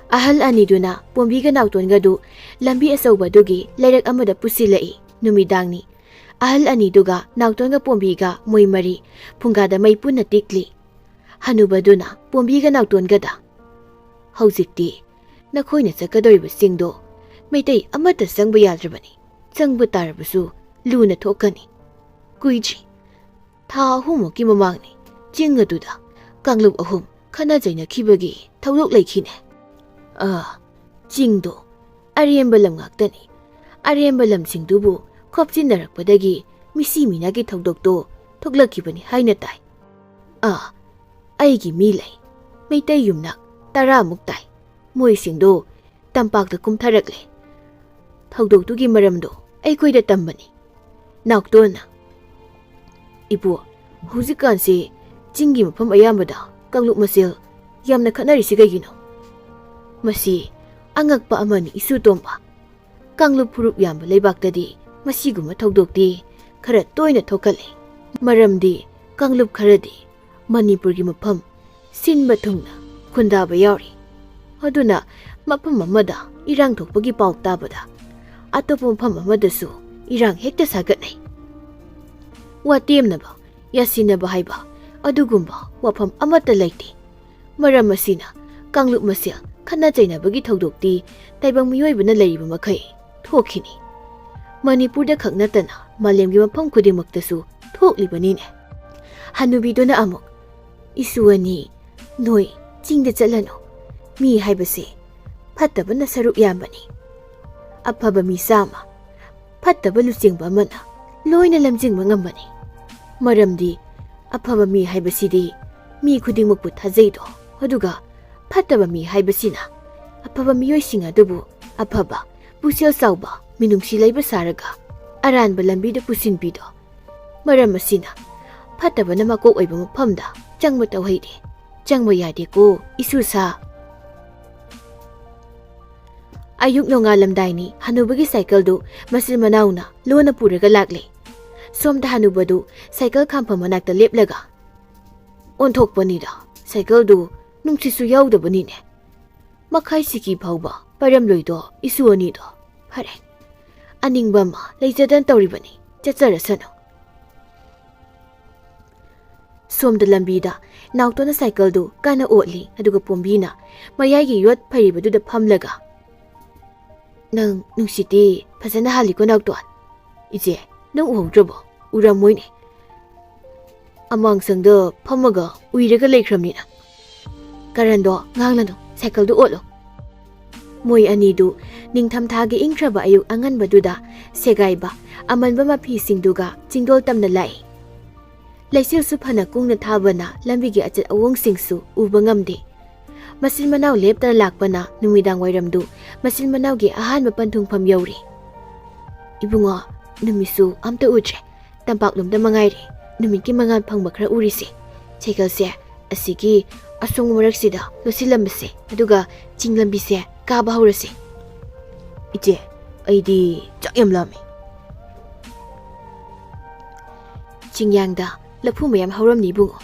ꯑꯍꯜ ꯑꯅꯤꯗꯨꯅ ꯄꯣꯝꯕꯤꯒ ꯅꯥꯎꯇꯣꯟꯒꯗꯨ ꯂꯝꯕꯤ ꯑꯆꯧꯕꯗꯨꯒꯤ ꯂꯩꯔꯛ ꯑꯃꯗ ꯄꯨꯁꯤꯜꯂꯛꯏ꯫ ꯅꯨꯃꯤꯗꯥꯡꯅꯤ꯫ ꯑꯍꯜ ꯑꯅꯤꯗꯨꯒ ꯅꯥꯎꯇꯣꯟꯒ ꯄꯣꯝꯕꯤꯒ ꯃꯣꯏ ꯃꯔꯤ ꯐꯨꯡꯒꯥꯗ ꯃꯩ ꯄꯨꯟꯅ ꯇꯤꯛꯂꯤ꯫ ꯍꯅꯨꯕꯗꯨꯅ ꯄꯣꯝꯕꯤꯒ ꯅꯥꯎꯇꯣꯟꯒꯗ, "ꯍꯧꯖꯤꯛꯇꯤ ꯅꯈꯣꯏꯅ ꯆꯠꯀꯗꯧꯔꯤꯕ ꯆꯤꯡꯗꯣ ꯃꯩꯇꯩ ꯑꯃꯠꯇ ꯆꯪꯕ ꯌꯥꯗ꯭ꯔꯕꯅꯤ꯫ ꯆꯪꯕ ꯇꯥꯔꯕꯁꯨ ꯂꯨꯅ ꯊꯣꯛꯀꯅꯤ꯫ ꯀꯨꯏꯗ꯭ꯔꯤ, ꯊꯥ ꯑꯍꯨꯝꯃꯨꯛꯀꯤ ꯃꯃꯥꯡꯅꯤ, ꯆꯤꯡ ꯑꯗꯨꯗ ꯀꯥꯡꯂꯨꯞ ꯑꯍꯨꯝ ꯈꯠꯅ ꯆꯩꯅꯈꯤꯕꯒꯤ ꯊꯧꯗꯣꯛ ꯂꯩꯈꯤꯅꯦ꯫ ꯑꯥ, ꯆꯤꯡꯗꯣ ꯑꯔꯦꯝꯕ ꯂꯝ ꯉꯥꯛꯇꯅꯤ꯫ ꯑꯔꯦꯝꯕ ꯂꯝꯁꯤꯡꯗꯨꯕꯨ ꯈꯣꯞꯆꯤꯟꯅꯔꯛꯄꯗꯒꯤ ꯃꯤꯁꯤ ꯃꯤꯅꯥꯒꯤ ꯊꯧꯗꯣꯛꯇꯣ ꯊꯣꯛꯂꯛꯈꯤꯕꯅꯤ ꯍꯥꯏꯅ ꯇꯥꯏ꯫ ꯑꯥ, ꯑꯩꯒꯤ ꯃꯤ ꯂꯩ꯫ ꯃꯩꯇꯩ ꯌꯨꯝꯅꯥꯛ ꯇꯔꯥꯃꯨꯛ ꯇꯥꯏ꯫ ꯃꯣꯏꯁꯤꯡꯗꯣ ꯇꯝꯄꯥꯛꯇ ꯀꯨꯝꯊꯔꯛꯂꯦ꯫ ꯊꯧꯗꯣꯛꯇꯨꯒꯤ ꯃꯔꯝꯗꯣ ꯑꯩꯈꯣꯏꯗ ꯇꯝꯕꯅꯤ꯫" ꯅꯥꯎꯇꯣꯟꯅ, "ꯏꯕꯣ, ꯍꯧꯖꯤꯛꯀꯥꯟꯁꯤ ꯆꯤꯡꯒꯤ ꯃꯐꯝ ꯑꯌꯥꯝꯕꯗ ꯀꯥꯡꯂꯨꯞ ꯃꯁꯦꯜ ꯌꯥꯝꯅ ꯈꯠꯅꯔꯤꯁꯤ ꯀꯩꯒꯤꯅꯣ? ꯃꯁꯤ ꯑꯉꯛꯄ ꯑꯃꯅꯤ ꯏꯁꯨ ꯇꯣꯝꯕ꯫ ꯀꯥꯡꯂꯨꯞ ꯐꯨꯔꯨꯞ ꯌꯥꯝꯕ ꯂꯩꯕꯥꯛꯇꯗꯤ ꯃꯁꯤꯒꯨꯝꯕ ꯊꯧꯗꯣꯛꯇꯤ ꯈꯔ ꯇꯣꯏꯅ ꯊꯣꯛꯀꯜꯂꯤ꯫ ꯃꯔꯝꯗꯤ ꯀꯥꯡꯂꯨꯞ ꯈꯔꯗꯤ ꯃꯅꯤꯄꯨꯔꯒꯤ ꯃꯐꯝ ꯁꯤꯟꯕ ꯊꯨꯡꯅ ꯈꯨꯟꯗꯥꯕ ꯌꯥꯎꯔꯤ꯫ ꯑꯗꯨꯅ ꯃꯐꯝ ꯑꯃꯗ ꯏꯔꯥꯡ ꯊꯣꯛꯄꯒꯤ ꯄꯥꯎ ꯇꯥꯕꯗ ꯑꯇꯣꯞꯄ ꯃꯐꯝ ꯑꯃꯗꯁꯨ ꯏꯔꯥꯡ ꯍꯦꯛꯇ ꯁꯥꯒꯠꯅꯩ꯫ ꯋꯥꯇꯦꯝꯅꯕ, ꯌꯥꯁꯤꯟꯅꯕ ꯍꯥꯏꯕ ꯑꯗꯨꯒꯨꯝꯕ ꯋꯥꯐꯝ ꯑꯃꯠꯇ ꯂꯩꯇꯦ꯫ ꯃꯔꯝ ꯑꯁꯤꯅ ꯀꯥꯡꯂꯨꯞ ꯃꯁꯦꯜ ꯈꯠꯅ ꯆꯩꯅꯕꯒꯤ ꯊꯧꯗꯣꯛꯇꯤ ꯇꯥꯏꯕꯪ ꯃꯤꯑꯣꯏꯕꯅ ꯂꯩꯔꯤꯕ ꯃꯈꯩ ꯊꯣꯛꯈꯤꯅꯤ꯫ ꯃꯅꯤꯄꯨꯔꯗ ꯈꯛ ꯅꯠꯇꯅ ꯃꯥꯂꯦꯝꯒꯤ ꯃꯐꯝ ꯈꯨꯗꯤꯡꯃꯛꯇꯁꯨ ꯊꯣꯛꯂꯤꯕꯅꯤꯅꯦ꯫" ꯍꯅꯨꯕꯤꯗꯨꯅ ꯑꯃꯨꯛ, "ꯏꯁꯨ ꯑꯅꯤ, ꯅꯣꯏ ꯆꯤꯡꯗ ꯆꯠꯂꯅꯨ꯫ ꯃꯤ ꯍꯥꯏꯕꯁꯦ ꯐꯠꯇꯕꯅ ꯁꯔꯨꯛ ꯌꯥꯝꯕꯅꯤ꯫ ꯑꯐꯕ ꯃꯤ ꯆꯥꯝꯃ, ꯐꯠꯇꯕ ꯂꯨꯆꯤꯡꯕ ꯑꯃꯅ ꯂꯣꯏꯅ ꯂꯝꯖꯤꯡꯕ ꯉꯝꯕꯅꯤ꯫ ꯃꯔꯝꯗꯤ ꯑꯐꯕ ꯃꯤ ꯍꯥꯏꯕꯁꯤꯗꯤ ꯃꯤ ꯈꯨꯗꯤꯡꯃꯛꯄꯨ ꯊꯥꯖꯩꯗꯣ, ꯑꯗꯨꯒ ꯐꯠꯇꯕ ꯃꯤ ꯍꯥꯏꯕꯁꯤꯅ ꯑꯐꯕ ꯃꯤꯑꯣꯏꯁꯤꯡ ꯑꯗꯨꯕꯨ ꯑꯐꯕ, ꯄꯨꯛꯆꯦꯜ ꯆꯥꯎꯕ, ꯃꯤꯅꯨꯡꯁꯤ ꯂꯩꯕ ꯁꯥꯔꯒ ꯑꯔꯥꯟꯕ ꯂꯝꯕꯤꯗ ꯄꯨꯁꯤꯟꯕꯤꯗꯣ꯫ ꯃꯔꯝ ꯑꯁꯤꯅ ꯐꯠꯇꯕꯅ ꯃꯀꯣꯛ ꯑꯣꯏꯕ ꯃꯐꯝꯗ ꯆꯪꯕ ꯇꯧꯍꯩꯗꯦ꯫ ꯆꯪꯕ ꯌꯥꯗꯦꯀꯣ, ꯏꯁꯨ ꯁꯥ꯫" ꯑꯌꯨꯛ ꯅꯣꯡꯉꯥꯜꯂꯝꯗꯥꯏꯅꯤ꯫ ꯍꯅꯨꯕꯒꯤ ꯁꯥꯏꯀꯜꯗꯨ ꯃꯆꯤꯟ ꯃꯅꯥꯎꯅ ꯂꯣꯟꯅ ꯄꯨꯔꯒ ꯂꯥꯛꯂꯦ꯫ ꯁꯣꯝꯗ ꯍꯅꯨꯕꯗꯨ ꯁꯥꯏꯀꯜ ꯈꯥꯝꯐꯝ ꯃꯅꯥꯛꯇ ꯂꯦꯞꯂꯒ, ꯑꯣꯟꯊꯣꯛꯄꯅꯤꯗ, ꯁꯥꯏꯀꯜꯗꯨ ꯅꯨꯡꯁꯤꯠꯁꯨ ꯌꯥꯎꯗꯕꯅꯤꯅꯦ꯫ ꯃꯈꯥꯏ ꯁꯤꯀꯤ ꯐꯥꯎꯕ ꯄꯥꯏꯔꯝꯂꯣꯏꯗꯣ ꯏꯁꯨ ꯑꯅꯤꯗꯣ꯫ ꯐꯔꯦ, ꯑꯅꯤꯡꯕ ꯑꯃ ꯂꯩꯖꯗꯅ ꯇꯧꯔꯤꯕꯅꯤ, ꯆꯠꯆꯔꯁꯅꯨ꯫ ꯁꯣꯝꯗ ꯂꯝꯕꯤꯗ ꯅꯥꯎꯇꯣꯟꯅ ꯁꯥꯏꯀꯜꯗꯨ ꯀꯟꯅ ꯑꯣꯠꯂꯤ, ꯑꯗꯨꯒ ꯄꯣꯝꯕꯤꯅ ꯃꯌꯥꯏꯒꯤ ꯌꯣꯠ ꯐꯩꯔꯤꯕꯗꯨꯗ ꯐꯝꯂꯒ, "ꯅꯪ ꯅꯨꯡꯁꯤꯠꯇꯤ ꯐꯖꯅ ꯍꯥꯜꯂꯤꯀꯣ ꯅꯥꯎꯇꯣꯟ꯫ ꯏꯆꯦ, ꯅꯪ ꯎꯍꯧꯗ꯭ꯔꯕꯣ? ꯎꯔꯝꯃꯣꯏꯅꯦ꯫ ꯑꯃꯥꯡꯁꯪꯗ ꯐꯝꯃꯒ ꯎꯏꯔꯒ ꯂꯩꯈ꯭ꯔꯕꯅꯤꯅ꯫ ꯀꯔꯟꯗꯣ ꯉꯥꯡꯂꯅꯨ, ꯁꯥꯏꯀꯜꯗꯨ ꯑꯣꯠꯂꯣ꯫" ꯃꯣꯏ ꯑꯅꯤꯗꯨ ꯅꯤꯡꯊꯝꯊꯥꯒꯤ ꯏꯪꯈ꯭ꯔꯕ ꯑꯌꯨꯛ ꯑꯉꯟꯕꯗꯨꯗ ꯁꯦꯒꯥꯏꯕ ꯑꯃꯟꯕ ꯃꯐꯤꯁꯤꯡꯗꯨꯒ ꯆꯤꯡꯗꯣꯜ ꯇꯝꯅ ꯂꯥꯛꯏ꯫ ꯂꯩꯆꯤꯜꯁꯨ ꯐꯅ ꯀꯨꯡꯅ ꯊꯥꯕꯅ ꯂꯝꯕꯤꯒꯤ ꯑꯆꯠ ꯑꯋꯣꯡꯁꯤꯡꯁꯨ ꯎꯕ ꯉꯝꯗꯦ꯫ ꯃꯆꯤꯟ ꯃꯅꯥꯎ ꯂꯦꯞꯇꯅ ꯂꯥꯛꯄꯅ ꯅꯨꯃꯤꯗꯥꯡ ꯋꯥꯏꯔꯝꯗꯨ ꯃꯆꯤꯟ ꯃꯅꯥꯎꯒꯤ ꯑꯍꯥꯟꯕ ꯄꯟꯊꯨꯡꯐꯝ ꯌꯧꯔꯤ꯫ "ꯏꯕꯨꯡꯉꯣ, ꯅꯨꯃꯤꯠꯁꯨ ꯑꯝꯇ ꯎꯗ꯭ꯔꯦ꯫ ꯇꯝꯄꯥꯛꯂꯣꯝꯗ ꯃꯉꯥꯏꯔꯦ ꯅꯨꯃꯤꯠꯀꯤ ꯃꯉꯥꯜ ꯐꯪꯕ ꯈꯔ ꯎꯔꯤꯁꯦ꯫ ꯁꯥꯏꯀꯜꯁꯦ ꯑꯁꯤꯒꯤ ꯑꯁꯣꯡꯕ ꯃꯔꯛꯁꯤꯗ ꯂꯣꯠꯁꯤꯜꯂꯝꯕꯁꯦ, ꯑꯗꯨꯒ ꯆꯤꯡ ꯂꯝꯕꯤꯁꯦ ꯀꯥꯕ ꯍꯧꯔꯁꯦ꯫" "ꯏꯆꯦ, ꯑꯩꯗꯤ ꯆꯥꯛ ꯌꯥꯝ ꯂꯥꯝꯃꯦ꯫" "ꯆꯤꯡꯌꯥꯡꯗ ꯂꯐꯨ ꯃꯌꯥꯝ ꯍꯧꯔꯝꯅꯤ ꯏꯕꯨꯡꯉꯣ꯫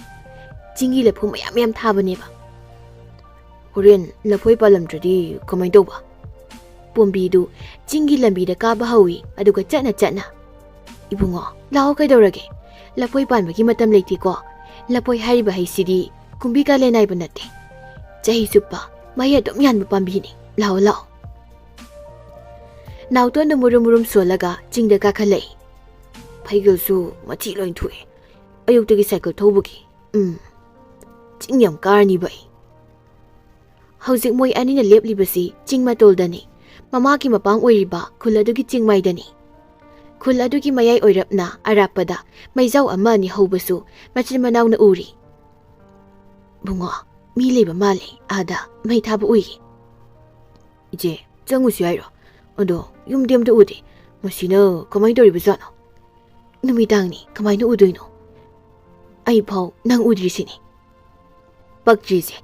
ꯆꯤꯡꯒꯤ ꯂꯐꯨ ꯃꯌꯥꯝ ꯃꯌꯥꯝ ꯊꯥꯕꯅꯦꯕ꯫" "ꯍꯣꯔꯦꯟ ꯂꯐꯣꯏ ꯄꯥꯜꯂꯝꯗ꯭ꯔꯗꯤ ꯀꯃꯥꯏꯅ ꯇꯧꯕ?" ꯄꯣꯝꯕꯤꯗꯨ ꯆꯤꯡꯒꯤ ꯂꯝꯕꯤꯗ ꯀꯥꯕ ꯍꯧꯏ, ꯑꯗꯨꯒ ꯆꯠꯅ ꯆꯠꯅ, "ꯏꯕꯨꯡꯉꯣ, ꯂꯥꯛꯑꯣ, ꯀꯩꯗꯧꯔꯒꯦ? ꯂꯐꯣꯏ ꯄꯥꯟꯕꯒꯤ ꯃꯇꯝ ꯂꯩꯇꯦꯀꯣ꯫ ꯂꯐꯣꯏ ꯍꯥꯏꯔꯤꯕ ꯍꯩꯁꯤꯗꯤ ꯀꯨꯝꯕꯤ ꯀꯥꯂꯦꯟ ꯅꯥꯏꯕ ꯅꯠꯇꯦ꯫ ꯆꯍꯤ ꯆꯨꯞꯄ ꯃꯍꯩ ꯑꯗꯨꯝ ꯌꯥꯟꯕ ꯄꯥꯝꯕꯤꯅꯤ꯫ ꯂꯥꯛꯑꯣ, ꯂꯥꯛꯑꯣ꯫" ꯅꯥꯎꯇꯣꯟꯗꯨ ꯃꯨꯔꯨꯝ ꯃꯨꯔꯨꯝ ꯁꯣꯜꯂꯒ ꯆꯤꯡꯗ ꯀꯥꯈꯠꯂꯛꯏ꯫ "ꯐꯩꯒꯜꯁꯨ ꯃꯊꯤ ꯂꯣꯏ ꯊꯣꯛꯑꯦ, ꯑꯌꯨꯛꯇꯒꯤ ꯁꯥꯏꯀꯜ ꯊꯧꯕꯒꯤ꯫ ꯎꯝ, ꯆꯤꯡ ꯌꯥꯝ ꯀꯥꯔꯅꯤꯕ ꯑꯩ꯫" ꯍꯧꯖꯤꯛ ꯃꯣꯏ ꯑꯅꯤꯅ ꯂꯦꯞꯂꯤꯕꯁꯤ ꯆꯤꯡ ꯃꯇꯣꯜꯗꯅꯤ, ꯃꯃꯥꯒꯤ ꯃꯄꯥꯝ ꯑꯣꯏꯔꯤꯕ ꯈꯨꯜ ꯑꯗꯨꯒꯤ ꯆꯤꯡꯃꯥꯏꯗꯅꯤ꯫ ꯈꯨꯜ ꯑꯗꯨꯒꯤ ꯃꯌꯥꯏ ꯑꯣꯏꯔꯞꯅ ꯑꯔꯥꯞꯄꯗ ꯃꯩꯖꯥꯎ ꯑꯃ ꯑꯅꯤ ꯍꯧꯕꯁꯨ ꯃꯆꯤꯟ ꯃꯅꯥꯎꯅ ꯎꯔꯤ꯫ "ꯕꯨꯡꯉꯣ, ꯃꯤ ꯂꯩꯕ ꯃꯥꯜꯂꯦ, ꯑꯥꯗ ꯃꯩ ꯊꯥꯕ ꯎꯏ꯫" "ꯏꯆꯦ, ꯆꯪꯉꯨꯁꯤ ꯍꯥꯏꯔꯣ? ꯑꯗꯣ ꯌꯨꯝꯗꯤ ꯑꯝꯇ ꯎꯗꯦ꯫ ꯃꯁꯤꯅ ꯀꯃꯥꯏꯅ ꯇꯧꯔꯤꯕꯖꯥꯠꯅꯣ? ꯅꯨꯃꯤꯗꯥꯡꯅꯤ, ꯀꯃꯥꯏꯅ ꯎꯗꯣꯏꯅꯣ? ꯑꯩ ꯐꯥꯎ ꯅꯪ ꯎꯗ꯭ꯔꯤꯁꯤꯅꯤ꯫" "ꯄꯛꯇ꯭ꯔꯤꯁꯦ,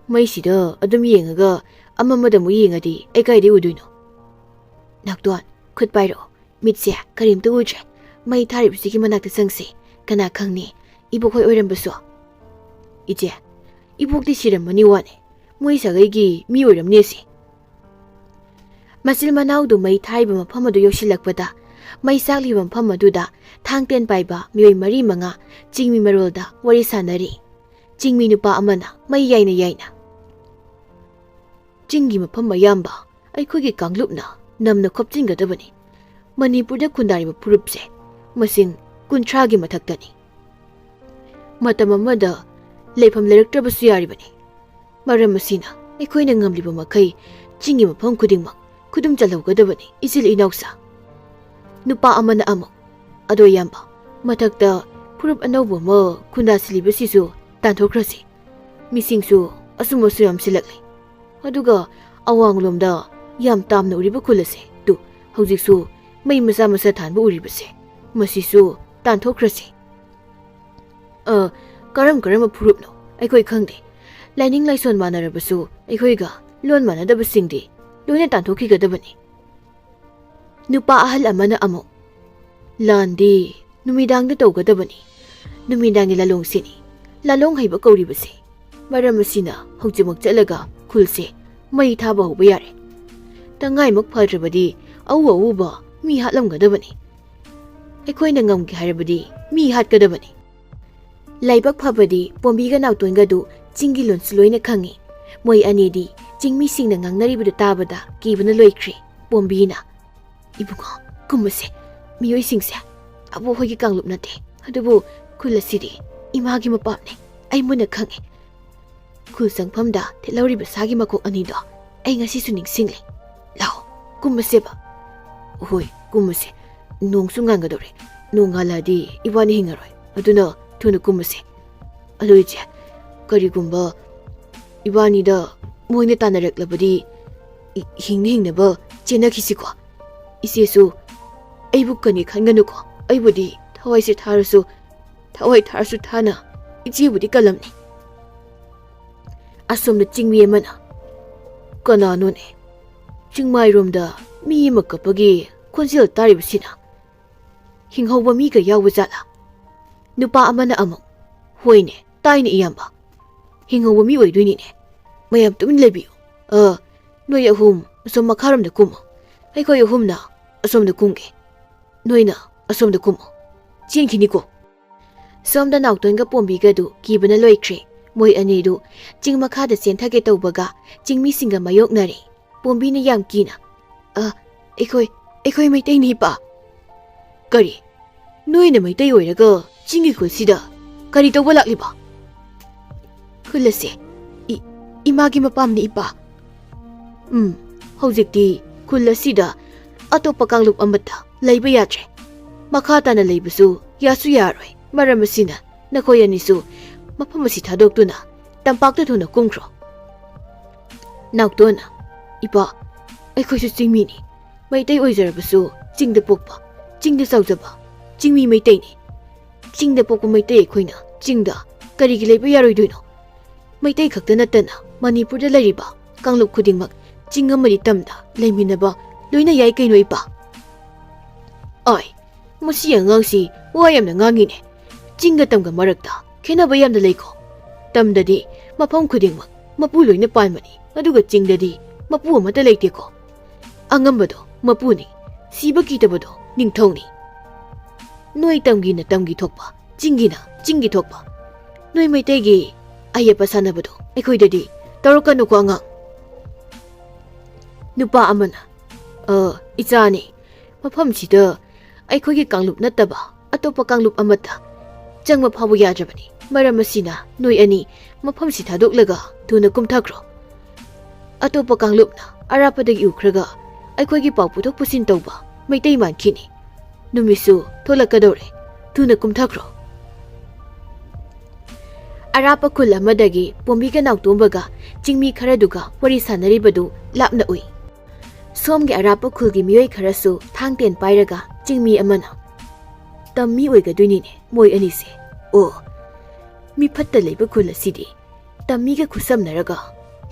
ꯃꯩꯁꯤꯗ ꯑꯗꯨꯝ ꯌꯦꯡꯉꯒ ꯑꯃꯝꯕꯗ ꯑꯃꯨꯛ ꯌꯦꯡꯉꯗꯤ ꯑꯩ ꯀꯥꯏꯗꯩ ꯎꯗꯣꯏꯅꯣ?" "ꯅꯥꯎꯇꯣꯟ, ꯈꯨꯠ ꯄꯥꯏꯔꯛꯑꯣ꯫ ꯃꯤꯠꯁꯦ ꯀꯔꯤꯝꯇ ꯎꯗ꯭ꯔꯦ꯫ ꯃꯩ ꯊꯥꯔꯤꯕꯁꯤꯒꯤ ꯃꯅꯥꯛꯇ ꯆꯪꯁꯤ꯫ ꯀꯅꯥ ꯈꯪꯅꯤ, ꯏꯕꯣꯛꯍꯣꯏ ꯑꯣꯏꯔꯝꯕꯁꯨ꯫" "ꯏꯆꯦ, ꯏꯕꯣꯛꯇꯤ ꯁꯤꯔꯝꯃꯅꯤ ꯋꯥꯅꯦ, ꯃꯣꯏ ꯁꯥꯒꯩꯒꯤ ꯃꯤ ꯑꯣꯏꯔꯝꯅꯤ ꯑꯁꯤ"꯫ ꯃꯆꯤꯜ ꯃꯅꯥꯎꯗꯨ ꯃꯩ ꯊꯥꯔꯤꯕ ꯃꯐꯝ ꯑꯗꯨ ꯌꯧꯁꯤꯜꯂꯛꯄꯗ, ꯃꯩ ꯆꯥꯛꯂꯤꯕ ꯃꯐꯝ ꯑꯗꯨꯗ ꯊꯥꯡ ꯇꯦꯟ ꯄꯥꯏꯕ ꯃꯤꯑꯣꯏ ꯃꯔꯤ ꯃꯉꯥ ꯆꯤꯡꯃꯤ ꯃꯔꯣꯜꯗ ꯋꯥꯔꯤ ꯁꯥꯅꯔꯤ꯫ ꯆꯤꯡꯃꯤ ꯅꯨꯄꯥ ꯑꯃꯅ ꯃꯩ ꯌꯥꯏꯅ ꯌꯥꯏꯅ, "ꯆꯤꯡꯒꯤ ꯃꯐꯝ ꯑꯌꯥꯝꯕ ꯑꯩꯈꯣꯏꯒꯤ ꯀꯥꯡꯂꯨꯞꯅ ꯅꯝꯅ ꯈꯣꯞꯆꯤꯟꯒꯗꯕꯅꯤ꯫ ꯃꯅꯤꯄꯨꯔꯗ ꯈꯨꯟꯗꯥꯔꯤꯕ ꯐꯨꯔꯨꯞꯁꯦ ꯃꯁꯤꯡ ꯀꯨꯟꯊ꯭ꯔꯥꯒꯤ ꯃꯊꯛꯇꯅꯤ꯫ ꯃꯇꯝ ꯑꯃꯗ ꯂꯩꯐꯝ ꯂꯩꯔꯛꯇ꯭ꯔꯕꯁꯨ ꯌꯥꯔꯤꯕꯅꯤ꯫ ꯃꯔꯝ ꯑꯁꯤꯅ ꯑꯩꯈꯣꯏꯅ ꯉꯝꯂꯤꯕ ꯃꯈꯩ ꯆꯤꯡꯒꯤ ꯃꯐꯝ ꯈꯨꯗꯤꯡꯃꯛ ꯈꯨꯗꯨꯝ ꯆꯜꯍꯧꯒꯗꯕꯅꯤ, ꯏꯆꯤꯜ ꯏꯅꯥꯎꯁꯥ"꯫ ꯅꯨꯄꯥ ꯑꯃꯅ ꯑꯃꯨꯛ, "ꯑꯗꯣ ꯏꯌꯥꯝꯕ, ꯃꯊꯛꯇ ꯐꯨꯔꯨꯞ ꯑꯅꯧꯕ ꯑꯃ ꯈꯨꯟꯗꯥꯁꯤꯜꯂꯤꯕꯁꯤꯁꯨ ꯇꯥꯟꯊꯣꯛꯈ꯭ꯔꯁꯤ꯫ ꯃꯤꯁꯤꯡꯁꯨ ꯑꯁꯨꯝ ꯑꯁꯨꯝ ꯌꯥꯝꯁꯤꯜꯂꯛꯂꯤ꯫ ꯑꯗꯨꯒ ꯑꯋꯥꯡꯂꯣꯝꯗ ꯌꯥꯝ ꯇꯥꯝꯅ ꯎꯔꯤꯕ ꯈꯨꯜ ꯑꯁꯦ, ꯇꯨ, ꯍꯧꯖꯤꯛꯁꯨ ꯃꯩ ꯃꯆꯥ ꯃꯆꯥ ꯊꯥꯟꯕ ꯎꯔꯤꯕꯁꯦ, ꯃꯁꯤꯁꯨ ꯇꯥꯟꯊꯣꯛꯈ꯭ꯔꯁꯤ"꯫ "ꯑ, ꯀꯔꯝ ꯀꯔꯝꯕ ꯐꯨꯔꯨꯞꯅꯣ ꯑꯩꯈꯣꯏ ꯈꯪꯗꯦ꯫ ꯂꯥꯏꯅꯤꯡ ꯂꯥꯏꯁꯣꯟ ꯃꯥꯟꯅꯔꯕꯁꯨ ꯑꯩꯈꯣꯏꯒ ꯂꯣꯟ ꯃꯥꯟꯅꯗꯕꯁꯤꯡꯗꯤ ꯂꯣꯏꯅ ꯇꯥꯟꯊꯣꯛꯈꯤꯒꯗꯕꯅꯤ"꯫ ꯅꯨꯄꯥ ꯑꯍꯜ ꯑꯃꯅ ꯑꯃꯨꯛ, "ꯂꯥꯟꯗꯤ ꯅꯨꯃꯤꯗꯥꯡꯗ ꯇꯧꯒꯗꯕꯅꯤ꯫ ꯅꯨꯃꯤꯗꯥꯡꯒꯤ ꯂꯥꯂꯣꯡꯁꯤꯅꯤ ꯂꯥꯂꯣꯡ ꯍꯩꯕ ꯀꯧꯔꯤꯕꯁꯦ꯫ ꯃꯔꯝ ꯑꯁꯤꯅ ꯍꯧꯖꯤꯛꯃꯛ ꯆꯠꯂꯒ ꯈꯨꯜꯁꯦ ꯃꯩ ꯊꯥꯕ ꯍꯧꯕ ꯌꯥꯔꯦ꯫ ꯇꯉꯥꯏꯃꯛ ꯐꯗ꯭ꯔꯕꯗꯤ ꯑꯎ ꯑꯎꯕ ꯃꯤ ꯍꯥꯠꯂꯝꯒꯗꯕꯅꯤ꯫ ꯑꯩꯈꯣꯏꯅ ꯉꯝꯒꯦ ꯍꯥꯏꯔꯕꯗꯤ ꯃꯤ ꯍꯥꯠꯀꯗꯕꯅꯤ"꯫ ꯂꯥꯏꯕꯛ ꯐꯕꯗꯤ ꯄꯣꯝꯕꯤꯒ ꯅꯥꯎꯇꯣꯟꯒꯗꯨ ꯆꯤꯡꯒꯤ ꯂꯣꯟꯁꯨ ꯂꯣꯏꯅ ꯈꯪꯏ꯫ ꯃꯣꯏ ꯑꯅꯤꯗꯤ ꯆꯤꯡꯃꯤꯁꯤꯡꯅ ꯉꯥꯡꯅꯔꯤꯕꯗꯨ ꯇꯥꯕꯗ ꯀꯤꯕꯅ ꯂꯣꯏꯈ꯭ꯔꯦ꯫ ꯄꯣꯝꯕꯤꯅ, "ꯏꯕꯨꯡꯉꯣ, ꯀꯨꯝꯃꯁꯦ꯫ ꯃꯤꯑꯣꯏꯁꯤꯡꯁꯦ ꯑꯕꯣꯛ ꯍꯣꯏꯒꯤ ꯀꯥꯡꯂꯨꯞ ꯅꯠꯇꯦ꯫ ꯑꯗꯨꯕꯨ ꯈꯨꯜ ꯑꯁꯤꯗꯤ ꯏꯃꯥꯒꯤ ꯃꯄꯥꯝꯅꯤ꯫ ꯑꯩ ꯃꯨꯟꯅ ꯈꯪꯏ꯫ ꯈꯨꯜ ꯆꯪꯐꯝꯗ ꯊꯦꯠꯍꯧꯔꯤꯕ ꯁꯥꯒꯤ ꯃꯀꯣꯛ ꯑꯅꯤꯗꯣ ꯑꯩ ꯉꯁꯤꯁꯨ ꯅꯤꯡꯁꯤꯡꯂꯤ꯫ ꯂꯥꯛꯑꯣ, ꯀꯨꯝꯃꯁꯦꯕ"꯫ "ꯍꯣꯏ, ꯀꯨꯝꯃꯁꯦ꯫ ꯅꯣꯡꯁꯨ ꯉꯥꯟꯒꯗꯧꯔꯦ꯫ ꯅꯣꯡ ꯉꯥꯜꯂꯛꯑꯗꯤ ꯏꯕꯥꯅꯤ ꯍꯤꯡꯉꯔꯣꯏ꯫ ꯑꯗꯨꯅ ꯊꯨꯅ ꯀꯨꯝꯃꯁꯦ꯫ ꯑꯗꯣ ꯏꯆꯦ, ꯀꯔꯤꯒꯨꯝꯕ ꯏꯕꯥꯅꯤꯗ ꯃꯣꯏꯅ ꯇꯥꯟꯅꯔꯛꯂꯕꯗꯤ ꯍꯤꯡꯅ ꯍꯤꯡꯅꯕ ꯆꯦꯟꯅꯈꯤꯁꯤꯀꯣ꯫ ꯏꯆꯦꯁꯨ ꯑꯩꯕꯨ ꯀꯅꯤ ꯈꯟꯒꯅꯨꯀꯣ꯫ ꯑꯩꯕꯨꯗꯤ ꯊꯋꯥꯏꯁꯦ ꯊꯥꯔꯁꯨ, ꯊꯋꯥꯏ ꯊꯥꯔꯁꯨ ꯊꯥꯅ ꯏꯆꯦꯕꯨꯗꯤ ꯀꯜꯂꯝꯅꯤ"꯫ ꯑꯁꯣꯝꯗ ꯆꯤꯡꯃꯤ ꯑꯃꯅ, "ꯀꯅꯥꯅꯣꯅꯦ? ꯆꯤꯡꯃꯥꯏꯔꯣꯝꯗ ꯃꯤ ꯑꯃ ꯀꯞꯄꯒꯤ ꯈꯣꯟꯖꯦꯜ ꯇꯥꯔꯤꯕꯁꯤꯅ? ꯍꯤꯡꯍꯧꯕ ꯃꯤꯒ ꯌꯥꯎꯕ ꯖꯥꯠꯂꯥ?" ꯅꯨꯄꯥ ꯑꯃꯅ ꯑꯃꯨꯛ, "ꯍꯣꯏꯅꯦ, ꯇꯥꯏꯅꯦ ꯏꯌꯥꯝꯕ꯫ ꯍꯤꯡꯍꯧꯕ ꯃꯤ ꯑꯣꯏꯗꯣꯏꯅꯤꯅꯦ꯫ ꯃꯌꯥꯝ ꯇꯨꯃꯤꯟ ꯂꯩꯕꯤꯌꯨ꯫ ꯑ, ꯅꯣꯏ ꯑꯍꯨꯝ ꯑꯁꯣꯝ ꯃꯈꯥꯔꯣꯝꯗ ꯀꯨꯝꯃꯣ꯫ ꯑꯩꯈꯣꯏ ꯑꯍꯨꯝꯅ ꯑꯁꯣꯝꯗ ꯀꯨꯝꯒꯦ꯫ ꯅꯣꯏꯅ ꯑꯁꯣꯝꯗ ꯀꯨꯝꯃꯣ꯫ ꯆꯦꯟꯈꯤꯅꯤꯀꯣ꯫ ꯁꯣꯝꯗ ꯅꯥꯎꯇꯣꯟꯒ ꯄꯣꯝꯕꯤꯒꯗꯨ ꯀꯤꯕꯅ ꯂꯣꯏꯈ꯭ꯔꯦ꯫ ꯃꯣꯏ ꯑꯅꯤꯗꯨ ꯆꯤꯡ ꯃꯈꯥꯗ ꯆꯦꯟꯊꯒꯦ ꯇꯧꯕꯒ ꯆꯤꯡꯃꯤꯁꯤꯡꯒ ꯃꯥꯌꯣꯛꯅꯔꯦ꯫ ꯄꯣꯝꯕꯤꯅ ꯌꯥꯝ ꯀꯤꯅ, "ꯑ, ꯑꯩꯈꯣꯏ, ꯑꯩꯈꯣꯏ ꯃꯩꯇꯩꯅꯤ, ꯏꯄꯥ꯫" "ꯀꯔꯤ? ꯅꯣꯏꯅ ꯃꯩꯇꯩ ꯑꯣꯏꯔꯒ ꯆꯤꯡꯒꯤ ꯈꯨꯜꯁꯤꯗ ꯀꯔꯤ ꯇꯧꯕ ꯂꯥꯛꯂꯤꯕ?" "ꯈꯨꯜ ꯑꯁꯦ ꯏ-, ꯏꯃꯥꯒꯤ ꯃꯄꯥꯝꯅꯤ, ꯏꯄꯥ꯫" "ꯎꯝ, ꯍꯧꯖꯤꯛꯇꯤ ꯈꯨꯜ ꯑꯁꯤꯗ ꯑꯇꯣꯞꯄ ꯀꯥꯡꯂꯨꯞ ꯑꯃꯠꯇ ꯂꯩꯕ ꯌꯥꯗ꯭ꯔꯦ꯫ ꯃꯈꯥ ꯇꯥꯅ ꯂꯩꯕꯁꯨ ꯌꯥꯁꯨ ꯌꯥꯔꯣꯏ꯫ ꯃꯔꯝ ꯑꯁꯤꯅ ꯅꯈꯣꯏ ꯑꯅꯤꯁꯨ ꯃꯐꯝ ꯑꯁꯤ ꯊꯥꯗꯣꯛꯇꯨꯅ ꯇꯝꯄꯥꯛꯇ ꯊꯨꯅ ꯀꯨꯝꯈ꯭ꯔꯣ꯫" ꯅꯥꯎꯇꯣꯟꯅ, "ꯏꯄꯥ, ꯑꯩꯈꯣꯏꯁꯨ ꯆꯤꯡꯃꯤꯅꯤ꯫ ꯃꯩꯇꯩ ꯑꯣꯏꯖꯔꯕꯁꯨ ꯆꯤꯡꯗ ꯄꯣꯛꯄ, ꯆꯤꯡꯗ ꯆꯥꯎꯖꯕ ꯆꯤꯡꯃꯤ ꯃꯩꯇꯩꯅꯤ꯫ ꯆꯤꯡꯗ ꯄꯣꯛꯄ ꯃꯩꯇꯩ ꯑꯩꯈꯣꯏꯅ ꯆꯤꯡꯗ ꯀꯔꯤꯒꯤ ꯂꯩꯕ ꯌꯥꯔꯣꯏꯗꯣꯏꯅꯣ? ꯃꯩꯇꯩ ꯈꯛꯇ ꯅꯠꯇꯅ ꯃꯅꯤꯄꯨꯔꯗ ꯂꯩꯔꯤꯕ ꯀꯥꯡꯂꯨꯞ ꯈꯨꯗꯤꯡꯃꯛ ꯆꯤꯡ ꯑꯃꯗꯤ ꯇꯝꯗ ꯂꯩꯃꯤꯟꯅꯕ ꯂꯣꯏꯅ ꯌꯥꯏ ꯀꯩꯅꯣ, ꯏꯄꯥ꯫" "ꯑꯥꯏ, ꯃꯁꯤ ꯑꯉꯥꯡꯁꯤ ꯋꯥ ꯌꯥꯝꯅ ꯉꯥꯡꯉꯤꯅꯦ꯫ ꯆꯤꯡꯒ ꯇꯝꯒ ꯃꯔꯛꯇ ꯈꯦꯠꯅꯕ ꯌꯥꯝꯅ ꯂꯩꯀꯣ꯫ ꯇꯝꯗꯗꯤ ꯃꯐꯝ ꯈꯨꯗꯤꯡꯃꯛ ꯃꯄꯨ ꯂꯣꯏꯅ ꯄꯥꯟꯕꯅꯤ, ꯑꯗꯨꯒ ꯆꯤꯡꯗꯗꯤ ꯃꯄꯨ ꯑꯃꯠꯇ ꯂꯩꯇꯦꯀꯣ꯫ ꯑꯉꯝꯕꯗꯣ ꯃꯄꯨꯅꯤ, ꯁꯤꯕ ꯀꯤꯗꯕꯗꯣ ꯅꯤꯡꯊꯧꯅꯤ꯫ ꯅꯣꯏ ꯇꯝꯒꯤꯅ ꯇꯝꯒꯤ ꯊꯣꯛꯄ, ꯆꯤꯡꯒꯤꯅ ꯆꯤꯡꯒꯤ ꯊꯣꯛꯄ꯫ ꯅꯣꯏ ꯃꯩꯇꯩꯒꯤ ꯑꯌꯦꯠꯄ ꯁꯥꯟꯅꯕꯗꯣ ꯑꯩꯈꯣꯏꯗꯗꯤ ꯇꯧꯔꯛꯀꯅꯨꯀꯣ, ꯑꯉꯥꯡ꯫" ꯅꯨꯄꯥ ꯑꯃꯅ, "ꯑ, ꯏꯆꯥꯅꯤ, ꯃꯐꯝꯁꯤꯗ ꯑꯩꯈꯣꯏꯒꯤ ꯀꯥꯡꯂꯨꯞ ꯅꯠꯇꯕ ꯑꯇꯣꯞꯄ ꯀꯥꯡꯂꯨꯞ ꯑꯃꯠꯇ ꯆꯪꯕ ꯐꯥꯎꯕ ꯌꯥꯗ꯭ꯔꯕꯅꯤ꯫ ꯃꯔꯝ ꯑꯁꯤꯅ ꯅꯣꯏ ꯑꯅꯤ ꯃꯐꯝꯁꯤ ꯊꯥꯗꯣꯛꯂꯒ ꯊꯨꯅ ꯀꯨꯝꯊꯈ꯭ꯔꯣ꯫ ꯑꯇꯣꯞꯄ ꯀꯥꯡꯂꯨꯞꯅ ꯑꯔꯥꯞꯄꯗꯒꯤ ꯎꯈ꯭ꯔꯒ ꯑꯩꯈꯣꯏꯒꯤ ꯄꯥꯎ ꯄꯨꯊꯣꯛ ꯄꯨꯁꯤꯟ ꯇꯧꯕ ꯃꯩꯇꯩ ꯃꯥꯟꯈꯤꯅꯤ꯫ ꯅꯨꯃꯤꯠꯁꯨ ꯊꯣꯛꯂꯛꯀꯗꯧꯔꯦ꯫ ꯊꯨꯅ ꯀꯨꯝꯊꯈ꯭ꯔꯣ꯫" ꯑꯔꯥꯞꯄ ꯈꯨꯜ ꯑꯃꯗꯒꯤ ꯄꯣꯝꯕꯤꯒ ꯅꯥꯎꯇꯣꯝꯕꯒ ꯆꯤꯡꯃꯤ ꯈꯔꯗꯨꯒ ꯋꯥꯔꯤ ꯁꯥꯟꯅꯔꯤꯕꯗꯨ ꯂꯥꯞꯅ ꯎꯏ꯫ ꯁꯣꯝꯒꯤ ꯑꯔꯥꯞꯄ ꯈꯨꯜꯒꯤ ꯃꯤꯑꯣꯏ ꯈꯔꯁꯨ ꯊꯥꯡ ꯇꯦꯟ ꯄꯥꯏꯔꯒ ꯆꯤꯡꯃꯤ ꯑꯃꯅ, "ꯇꯝꯃꯤ ꯑꯣꯏꯒꯗꯣꯏꯅꯤꯅꯦ ꯃꯣꯏ ꯑꯅꯤꯁꯦ꯫ ꯑꯣ, ꯃꯤ ꯐꯠꯇ ꯂꯩꯕ ꯈꯨꯜ ꯑꯁꯤꯗꯤ ꯇꯝꯃꯤꯒ ꯈꯨꯠꯁꯝꯅꯔꯒ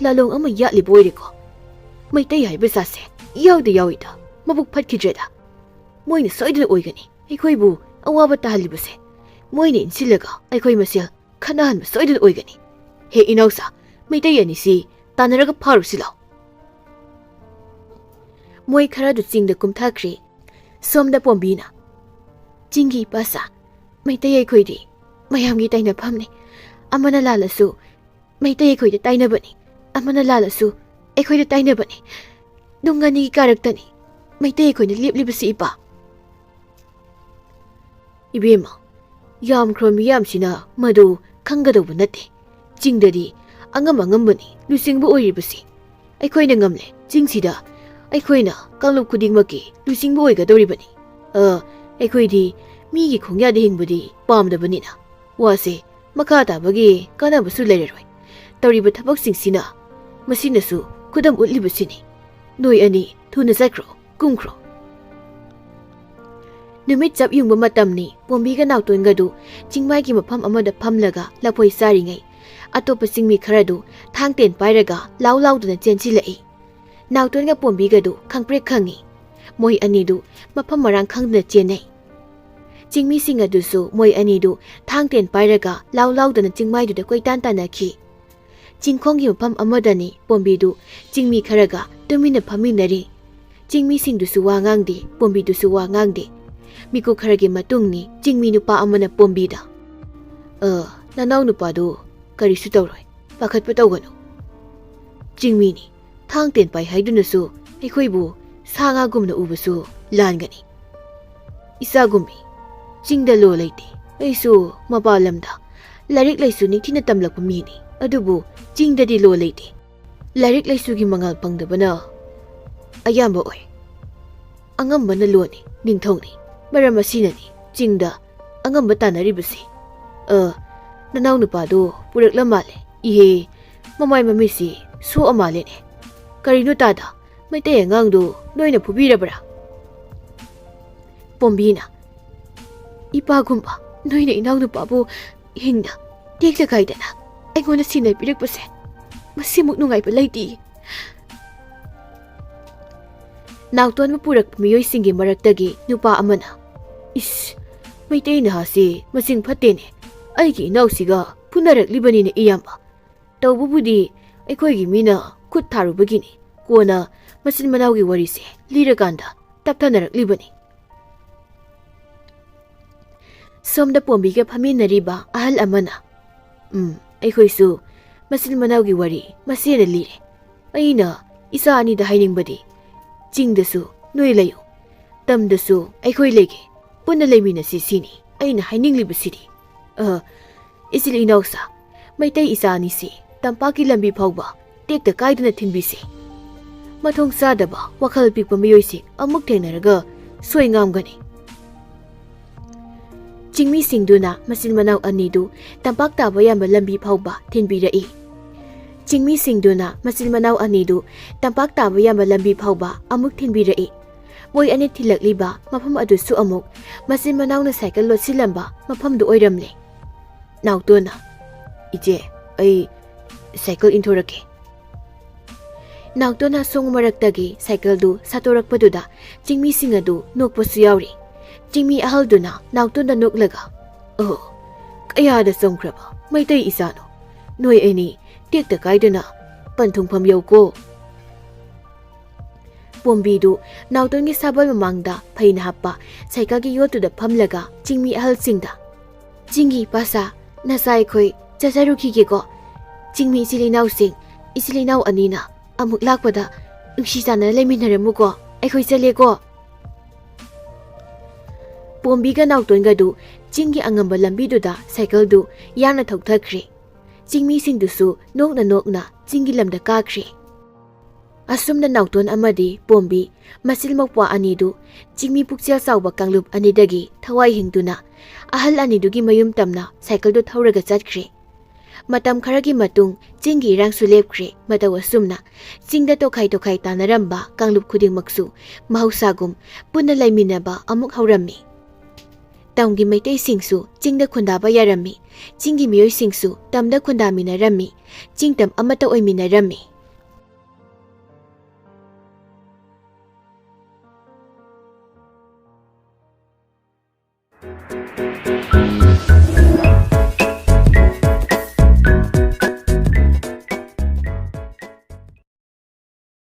ꯂꯥꯂꯣꯡ ꯑꯃ ꯌꯥꯠꯂꯤꯕ ꯑꯣꯏꯔꯦꯀꯣ꯫ ꯃꯩꯇꯩ ꯍꯥꯏꯕ ꯖꯥꯠꯁꯦ ꯏꯌꯥꯎꯗ ꯌꯥꯎꯏꯗ, ꯃꯕꯨꯛ ꯐꯠꯈꯤꯗ꯭ꯔꯦꯗ꯫ ꯃꯣꯏꯅ ꯁꯣꯏꯗꯅ ꯑꯣꯏꯒꯅꯤ ꯑꯩꯈꯣꯏꯕꯨ ꯑꯋꯥꯕ ꯇꯥꯍꯜꯂꯤꯕꯁꯦ꯫ ꯃꯣꯏꯅ ꯏꯟꯁꯤꯜꯂꯒ ꯑꯩꯈꯣꯏ ꯃꯁꯦꯜ ꯈꯠꯅꯍꯟꯕ ꯁꯣꯏꯗꯅ ꯑꯣꯏꯒꯅꯤ꯫ "ꯍꯦ ꯏꯅꯥꯎꯁꯥ, ꯃꯩꯇꯩ ꯑꯅꯤꯁꯤ ꯇꯥꯟꯅꯔꯒ ꯐꯥꯔꯨꯁꯤ ꯂꯥꯎ"꯫ ꯃꯣꯏ ꯈꯔꯗꯨ ꯆꯤꯡꯗ ꯀꯨꯝꯊꯈ꯭ꯔꯦ꯫ ꯁꯣꯝꯗ ꯄꯣꯝꯕꯤꯅ, "ꯆꯤꯡꯒꯤ ꯏꯄꯥꯁꯥ, ꯃꯩꯇꯩ ꯑꯩꯈꯣꯏꯗꯤ ꯃꯌꯥꯝꯒꯤ ꯇꯥꯏꯅꯐꯝꯅꯤ꯫ ꯑꯃꯅ ꯂꯥꯜꯂꯁꯨ ꯃꯩꯇꯩ ꯑꯩꯈꯣꯏꯗ ꯇꯥꯏꯅꯕꯅꯤ, ꯑꯃꯅ ꯂꯥꯜꯂꯁꯨ ꯑꯩꯈꯣꯏꯗ ꯇꯥꯏꯅꯕꯅꯤ꯫ ꯅꯨꯡ ꯑꯅꯤꯒꯤ ꯀꯥꯔꯛꯇꯅꯤ ꯃꯩꯇꯩ ꯑꯩꯈꯣꯏꯅ ꯂꯦꯞꯂꯤꯕꯁꯤ ꯏꯄꯥ"꯫ ꯏꯕꯦꯝꯃ, ꯌꯥꯝꯈ꯭ꯔꯕ ꯃꯤꯌꯥꯝꯁꯤꯅ ꯃꯗꯨ ꯈꯪꯒꯗꯧꯕ ꯅꯠꯇꯦ꯫ ꯆꯤꯡꯗꯗꯤ ꯑꯉꯝ ꯑꯉꯝꯕꯅꯤ ꯂꯨꯆꯤꯡꯕ ꯑꯣꯏꯔꯤꯕꯁꯤ꯫ ꯑꯩꯈꯣꯏꯅ ꯉꯝꯂꯦ꯫ ꯆꯤꯡꯁꯤꯗ ꯑꯩꯈꯣꯏꯅ ꯀꯥꯡꯂꯨꯞ ꯈꯨꯗꯤꯡꯃꯛꯀꯤ ꯂꯨꯆꯤꯡꯕ ꯑꯣꯏꯒꯗꯧꯔꯤꯕꯅꯤ꯫ ꯑ, ꯑꯩꯈꯣꯏꯗꯤ ꯃꯤꯒꯤ ꯈꯣꯡꯌꯥꯗ ꯍꯤꯡꯕꯗꯤ ꯄꯥꯝꯗꯕꯅꯤꯅ ꯋꯥꯁꯦ ꯃꯈꯥ ꯇꯥꯕꯒꯤ ꯀꯥꯟꯅꯕꯁꯨ ꯂꯩꯔꯔꯣꯏ꯫ ꯇꯧꯔꯤꯕ ꯊꯕꯛꯁꯤꯡꯁꯤꯅ ꯃꯁꯤꯅꯁꯨ ꯈꯨꯗꯝ ꯎꯠꯂꯤꯕꯁꯤꯅꯤ꯫ ꯅꯣꯏ ꯑꯅꯤ ꯊꯨꯅ ꯆꯠꯈ꯭ꯔꯣ, ꯀꯨꯝꯈ꯭ꯔꯣ꯫ ꯅꯨꯃꯤꯠ ꯆꯞ ꯌꯨꯡꯕ ꯃꯇꯝꯅꯤ꯫ ꯄꯣꯝꯕꯤꯒ ꯅꯥꯎꯇꯣꯟꯒꯗꯨ ꯆꯤꯡꯃꯥꯏꯒꯤ ꯃꯐꯝ ꯑꯃꯗ ꯐꯝꯂꯒ ꯂꯐꯣꯏ ꯆꯥꯔꯤꯉꯩ, ꯑꯇꯣꯞꯄ ꯆꯤꯡꯃꯤ ꯈꯔꯗꯨ ꯊꯥꯡ ꯇꯦꯟ ꯄꯥꯏꯔꯒ ꯂꯥꯎ ꯂꯥꯎꯗꯨꯅ ꯆꯦꯟꯁꯤꯜꯂꯛꯏ꯫ ꯅꯥꯎꯇꯣꯟꯒ ꯄꯣꯝꯕꯤꯒꯗꯨ ꯈꯪꯄ꯭ꯔꯦꯛ ꯈꯪꯏ꯫ ꯃꯣꯏ ꯑꯅꯤꯗꯨ ꯃꯐꯝ ꯃꯔꯥꯡ ꯈꯪꯗꯅ ꯆꯦꯟꯅꯩ꯫ ꯆꯤꯡꯃꯤꯁꯤꯡ ꯑꯗꯨꯁꯨ ꯃꯣꯏ ꯑꯅꯤꯗꯨ ꯊꯥꯡ ꯇꯦꯟ ꯄꯥꯏꯔꯒ ꯂꯥꯎ ꯂꯥꯎꯗꯅ ꯆꯤꯡꯃꯥꯏꯗꯨꯗ ꯀꯣꯏꯇꯥꯟ ꯇꯥꯟꯅꯈꯤ꯫ ꯆꯤꯡꯈꯣꯡꯒꯤ ꯃꯐꯝ ꯑꯃꯗꯅꯤ ꯄꯣꯝꯕꯤꯗꯨ ꯆꯤꯡꯃꯤ ꯈꯔꯒ ꯇꯨꯃꯤꯟꯅ ꯐꯝꯃꯤꯟꯅꯔꯤ꯫ ꯆꯤꯡꯃꯤꯁꯤꯡꯗꯨꯁꯨ ꯋꯥ ꯉꯥꯡꯗꯦ, ꯄꯣꯝꯕꯤꯗꯨꯁꯨ ꯋꯥ ꯉꯥꯡꯗꯦ꯫ ꯃꯤꯀꯨꯞ ꯈꯔꯒꯤ ꯃꯇꯨꯡꯅꯤ ꯆꯤꯡꯃꯤ ꯅꯨꯄꯥ ꯑꯃꯅ ꯄꯣꯝꯕꯤꯗ, "ꯑ, ꯅꯅꯥꯎ ꯅꯨꯄꯥꯗꯨ ꯀꯔꯤꯁꯨ ꯇꯧꯔꯣꯏ, ꯄꯥꯈꯠꯄ ꯇꯧꯒꯅꯨ꯫ ꯆꯤꯡꯃꯤꯅꯤ, ꯊꯥꯡ ꯇꯦꯟ ꯄꯥꯏ ꯍꯥꯏꯗꯨꯅꯁꯨ ꯑꯩꯈꯣꯏꯕꯨ ꯁꯥ ꯉꯥꯒꯨꯝꯅ ꯎꯕꯁꯨ ꯂꯥꯟꯒꯅꯤ꯫ ꯏꯆꯥꯒꯨꯝꯃꯤ, ꯆꯤꯡꯗ ꯂꯣ ꯂꯩꯇꯦ꯫ ꯑꯩꯁꯨ ꯃꯄꯥꯟ ꯂꯝꯗ ꯂꯥꯏꯔꯤꯛ ꯂꯥꯏꯁꯨ ꯅꯤꯡꯊꯤꯅ ꯇꯝꯂꯛꯄ ꯃꯤꯅꯤ, ꯑꯗꯨꯕꯨ ꯆꯤꯡꯗꯗꯤ ꯂꯣ ꯂꯩꯇꯦ꯫ ꯂꯥꯏꯔꯤꯛ ꯂꯥꯏꯁꯨꯒꯤ ꯃꯉꯥꯜ ꯐꯪꯗꯕꯅ ꯑꯌꯥꯝꯕ ꯑꯣꯏ꯫ ꯑꯉꯝꯕꯅ ꯂꯣꯅꯤ, ꯅꯤꯡꯊꯧꯅꯤ꯫ ꯃꯔꯝ ꯑꯁꯤꯅꯅꯤ ꯆꯤꯡꯗ ꯑꯉꯝꯕ ꯇꯥꯟꯅꯔꯤꯕꯁꯤ꯫ ꯑ, ꯅꯅꯥꯎ ꯅꯨꯄꯥꯗꯨ ꯄꯨꯔꯛꯂ ꯃꯥꯜꯂꯦ꯫ ꯏꯍꯦ, ꯃꯃꯥꯏ ꯃꯃꯤꯠꯁꯤ ꯁꯣꯛꯑ ꯃꯥꯜꯂꯦꯅꯦ꯫ ꯀꯔꯤꯅꯣ ꯇꯥꯗ, ꯃꯩꯇꯩ ꯑꯉꯥꯡꯗꯨ ꯅꯣꯏꯅ ꯐꯨꯕꯤꯔꯕ꯭ꯔꯥ?" ꯄꯣꯝꯕꯤꯅ, "ꯏꯄꯥꯒꯨꯝꯕ ꯅꯣꯏꯅ ꯏꯅꯥꯎ ꯅꯨꯄꯥꯕꯨ ꯍꯤꯡꯅ ꯇꯦꯛꯇ ꯀꯥꯏꯗꯅ ꯑꯩꯉꯣꯟꯗ ꯁꯤꯟꯅꯕꯤꯔꯛꯄꯁꯦ ꯃꯁꯤꯃꯨꯛ ꯅꯨꯡꯉꯥꯏꯕ ꯂꯩꯇꯦ"꯫ ꯅꯥꯎꯇꯣꯟꯕꯨ ꯄꯨꯔꯛꯄ ꯃꯤꯑꯣꯏꯁꯤꯡꯒꯤ ꯃꯔꯛꯇꯒꯤ ꯅꯨꯄꯥ ꯑꯃꯅ, "ꯏꯁ, ꯃꯩꯇꯩ ꯅꯍꯥꯁꯤ ꯃꯁꯤꯡ ꯐꯠꯇꯦꯅꯦ꯫ ꯑꯩꯒꯤ ꯏꯅꯥꯎꯁꯤꯒ ꯐꯨꯅꯔꯛꯂꯤꯕꯅꯤꯅꯦ ꯏꯌꯥꯝꯕ꯫ ꯇꯧꯕꯕꯨꯗꯤ ꯑꯩꯈꯣꯏꯒꯤ ꯃꯤꯅ ꯈꯨꯠ ꯊꯥꯔꯨꯕꯒꯤꯅꯤ꯫ ꯀꯣꯟꯅ ꯃꯆꯤꯟ ꯃꯅꯥꯎꯒꯤ ꯋꯥꯔꯤꯁꯦ ꯂꯤꯔꯀꯥꯟꯗ ꯇꯞꯊꯅꯔꯛꯂꯤꯕꯅꯤ꯫ ꯁꯣꯝꯗ ꯄꯣꯝꯕꯤꯒ ꯐꯝꯃꯤꯟꯅꯔꯤꯕ ꯑꯍꯜ ꯑꯃꯅ, "ꯎꯝ, ꯑꯩꯈꯣꯏꯁꯨ ꯃꯆꯤꯟ ꯃꯅꯥꯎꯒꯤ ꯋꯥꯔꯤ ꯃꯁꯦꯅ ꯂꯤꯔꯦ꯫ ꯑꯩꯅ ꯏꯆꯥ ꯑꯅꯤꯗ ꯍꯥꯏꯅꯤꯡꯕꯗꯤ, ꯆꯤꯡꯗꯁꯨ ꯅꯣꯏ ꯂꯩꯌꯨ, ꯇꯝꯗꯁꯨ ꯑꯩꯈꯣꯏ ꯂꯩꯒꯦ, ꯄꯨꯟꯅ ꯂꯩꯃꯤꯟꯅꯁꯤ ꯁꯤꯅꯤ ꯑꯩꯅ ꯍꯥꯏꯅꯤꯡꯂꯤꯕꯁꯤꯗꯤ꯫ ꯑ, ꯏꯆꯤꯜ ꯏꯅꯥꯎꯁꯥ, ꯃꯩꯇꯩ ꯏꯆꯥ ꯑꯅꯤꯁꯤ ꯇꯝꯄꯥꯛꯀꯤ ꯂꯝꯕꯤ ꯐꯥꯎꯕ ꯇꯦꯛꯇ ꯀꯥꯏꯗꯅ ꯊꯤꯟꯕꯤꯁꯤ꯫ ꯃꯊꯣꯡ ꯆꯥꯗꯕ ꯋꯥꯈꯜ ꯄꯤꯛꯄ ꯃꯤꯑꯣꯏꯁꯤꯡ ꯑꯃꯨꯛ ꯊꯦꯡꯅꯔꯒ ꯁꯣꯏ ꯉꯥꯝꯒꯅꯤ꯫" ꯆꯤꯡꯃꯤꯁꯤꯡꯗꯨꯅ ꯃꯆꯤꯟ ꯃꯅꯥꯎ ꯑꯅꯤꯗꯨ ꯇꯝꯄꯥꯛ ꯇꯥꯕ ꯌꯥꯕ ꯂꯝꯕꯤ ꯐꯥꯎꯕ ꯊꯤꯟꯕꯤꯔꯛꯏ꯫ ꯆꯤꯡꯃꯤꯁꯤꯡꯗꯨꯅ ꯃꯆꯤꯟ ꯃꯅꯥꯎ ꯑꯅꯤꯗꯨ ꯇꯝꯄꯥꯛ ꯇꯥꯕ ꯌꯥꯕ ꯂꯝꯕꯤ ꯐꯥꯎꯕ ꯑꯃꯨꯛ ꯊꯤꯟꯕꯤꯔꯛꯏ꯫ ꯃꯣꯏ ꯑꯅꯤ ꯊꯤꯜꯂꯛꯂꯤꯕ ꯃꯐꯝ ꯑꯗꯨꯁꯨ ꯑꯃꯨꯛ ꯃꯆꯤꯟ ꯃꯅꯥꯎꯅ ꯁꯥꯏꯀꯜ ꯂꯣꯠꯁꯤꯜꯂꯝꯕ ꯃꯐꯝꯗꯨ ꯑꯣꯏꯔꯝꯂꯦ꯫ ꯅꯥꯎꯇꯣꯟꯅ, "ꯏꯆꯦ, ꯑꯩ ꯁꯥꯏꯀꯜ ꯏꯟꯊꯣꯔꯛꯀꯦ꯫" ꯅꯥꯎꯇꯣꯟꯅ ꯑꯁꯣꯡ ꯃꯔꯛꯇꯒꯤ ꯁꯥꯏꯀꯜꯗꯨ ꯁꯥꯠꯇꯣꯔꯛꯄꯗꯨꯗ ꯆꯤꯡꯃꯤꯁꯤꯡ ꯑꯗꯨ ꯅꯣꯛꯄꯁꯨ ꯌꯥꯎꯔꯤ꯫ ꯆꯤꯡꯃꯤ ꯑꯍꯜꯗꯨꯅ ꯅꯥꯎꯇꯣꯟꯗ ꯅꯣꯛꯂꯒ, "ꯑꯣ, ꯀꯌꯥꯗ ꯆꯝꯈ꯭ꯔꯕ ꯃꯩꯇꯩ ꯏꯆꯥꯅꯣ! ꯅꯣꯏ ꯑꯅꯤ ꯇꯦꯛꯇ ꯀꯥꯏꯗꯅ ꯄꯟꯊꯨꯡꯐꯝ ꯌꯧꯀꯣ꯫" ꯄꯣꯝꯕꯤꯗꯨ ꯅꯥꯎꯇꯣꯟꯒꯤ ꯁꯥꯕꯜ ꯃꯃꯥꯡꯗ ꯐꯩꯅ ꯍꯥꯞꯄ ꯁꯥꯏꯀꯜꯒꯤ ꯌꯣꯠꯇꯨꯗ ꯐꯝꯂꯒ ꯆꯤꯡꯃꯤ ꯑꯍꯜꯁꯤꯡꯗ, "ꯆꯤꯡꯒꯤ ꯏꯄꯥꯁꯥ, ꯅꯆꯥ ꯑꯩꯈꯣꯏ ꯆꯠꯆꯔꯨꯈꯤꯒꯦꯀꯣ꯫ ꯆꯤꯡꯃꯤ ꯏꯆꯤꯜ ꯏꯅꯥꯎꯁꯤꯡ, ꯏꯆꯤꯜ ꯏꯅꯥꯎ ꯑꯅꯤꯅ ꯑꯃꯨꯛ ꯂꯥꯛꯄꯗ ꯅꯨꯡꯁꯤ ꯆꯥꯟꯅꯅ ꯂꯩꯃꯤꯟꯅꯔꯝꯃꯨꯀꯣ꯫ ꯑꯩꯈꯣꯏ ꯆꯠꯂꯦꯀꯣ꯫" ꯄꯣꯝꯕꯤꯒ ꯅꯥꯎꯇꯣꯟꯒꯗꯨ ꯆꯤꯡꯒꯤ ꯑꯉꯝꯕ ꯂꯝꯕꯤꯗꯨꯗ ꯁꯥꯏꯀꯜꯗꯨ ꯌꯥꯡꯅ ꯊꯧꯊꯈ꯭ꯔꯦ꯫ ꯆꯤꯡꯃꯤꯁꯤꯡꯗꯨꯁꯨ ꯅꯣꯛꯅ ꯅꯣꯛꯅ ꯆꯤꯡꯒꯤ ꯂꯝꯗ ꯀꯥꯈ꯭ꯔꯦ꯫ ꯑꯁꯨꯝꯅ ꯅꯥꯎꯇꯣꯟ ꯑꯃꯗꯤ ꯄꯣꯝꯕꯤ ꯃꯆꯤꯜ ꯃꯧꯄ꯭ꯋꯥ ꯑꯅꯤꯗꯨ ꯆꯤꯡꯃꯤ ꯄꯨꯛꯆꯦꯜ ꯆꯥꯎꯕ ꯀꯥꯡꯂꯨꯞ ꯑꯅꯤꯗꯒꯤ ꯊꯋꯥꯏ ꯍꯤꯡꯗꯨꯅ ꯑꯍꯜ ꯑꯅꯤꯗꯨꯒꯤ ꯃꯌꯨꯝ ꯇꯝꯅ ꯁꯥꯏꯀꯜꯗꯨ ꯊꯧꯔꯒ ꯆꯠꯈ꯭ꯔꯦ꯫ ꯃꯇꯝ ꯈꯔꯒꯤ ꯃꯇꯨꯡ ꯆꯤꯡꯒꯤ ꯏꯔꯥꯡꯁꯨ ꯂꯦꯞꯈ꯭ꯔꯦ꯫ ꯃꯇꯧ ꯑꯁꯨꯝꯅ ꯆꯤꯡꯗ ꯇꯣꯈꯥꯏ ꯇꯣꯈꯥꯏ ꯇꯥꯅꯔꯝꯕ ꯀꯥꯡꯂꯨꯞ ꯈꯨꯗꯤꯡꯃꯛꯁꯨ ꯃꯍꯧꯁꯥꯒꯨꯝ ꯄꯨꯟꯅ ꯂꯩꯃꯤꯟꯅꯕ ꯑꯃꯨꯛ ꯍꯧꯔꯝꯃꯤ꯫ ꯇꯝꯒꯤ ꯃꯩꯇꯩꯁꯤꯡꯁꯨ ꯆꯤꯡꯗ ꯈꯨꯟꯗꯥꯕ ꯌꯥꯔꯝꯃꯤ꯫ ꯆꯤꯡꯒꯤ ꯃꯤꯑꯣꯏꯁꯤꯡꯁꯨ ꯇꯝꯗ ꯈꯨꯟꯗꯥꯃꯤꯟꯅꯔꯝꯃꯤ꯫ ꯆꯤꯡꯇꯝ ꯑꯃꯠꯇ ꯑꯣꯏꯃꯤꯟꯅꯔꯝꯃꯤ꯫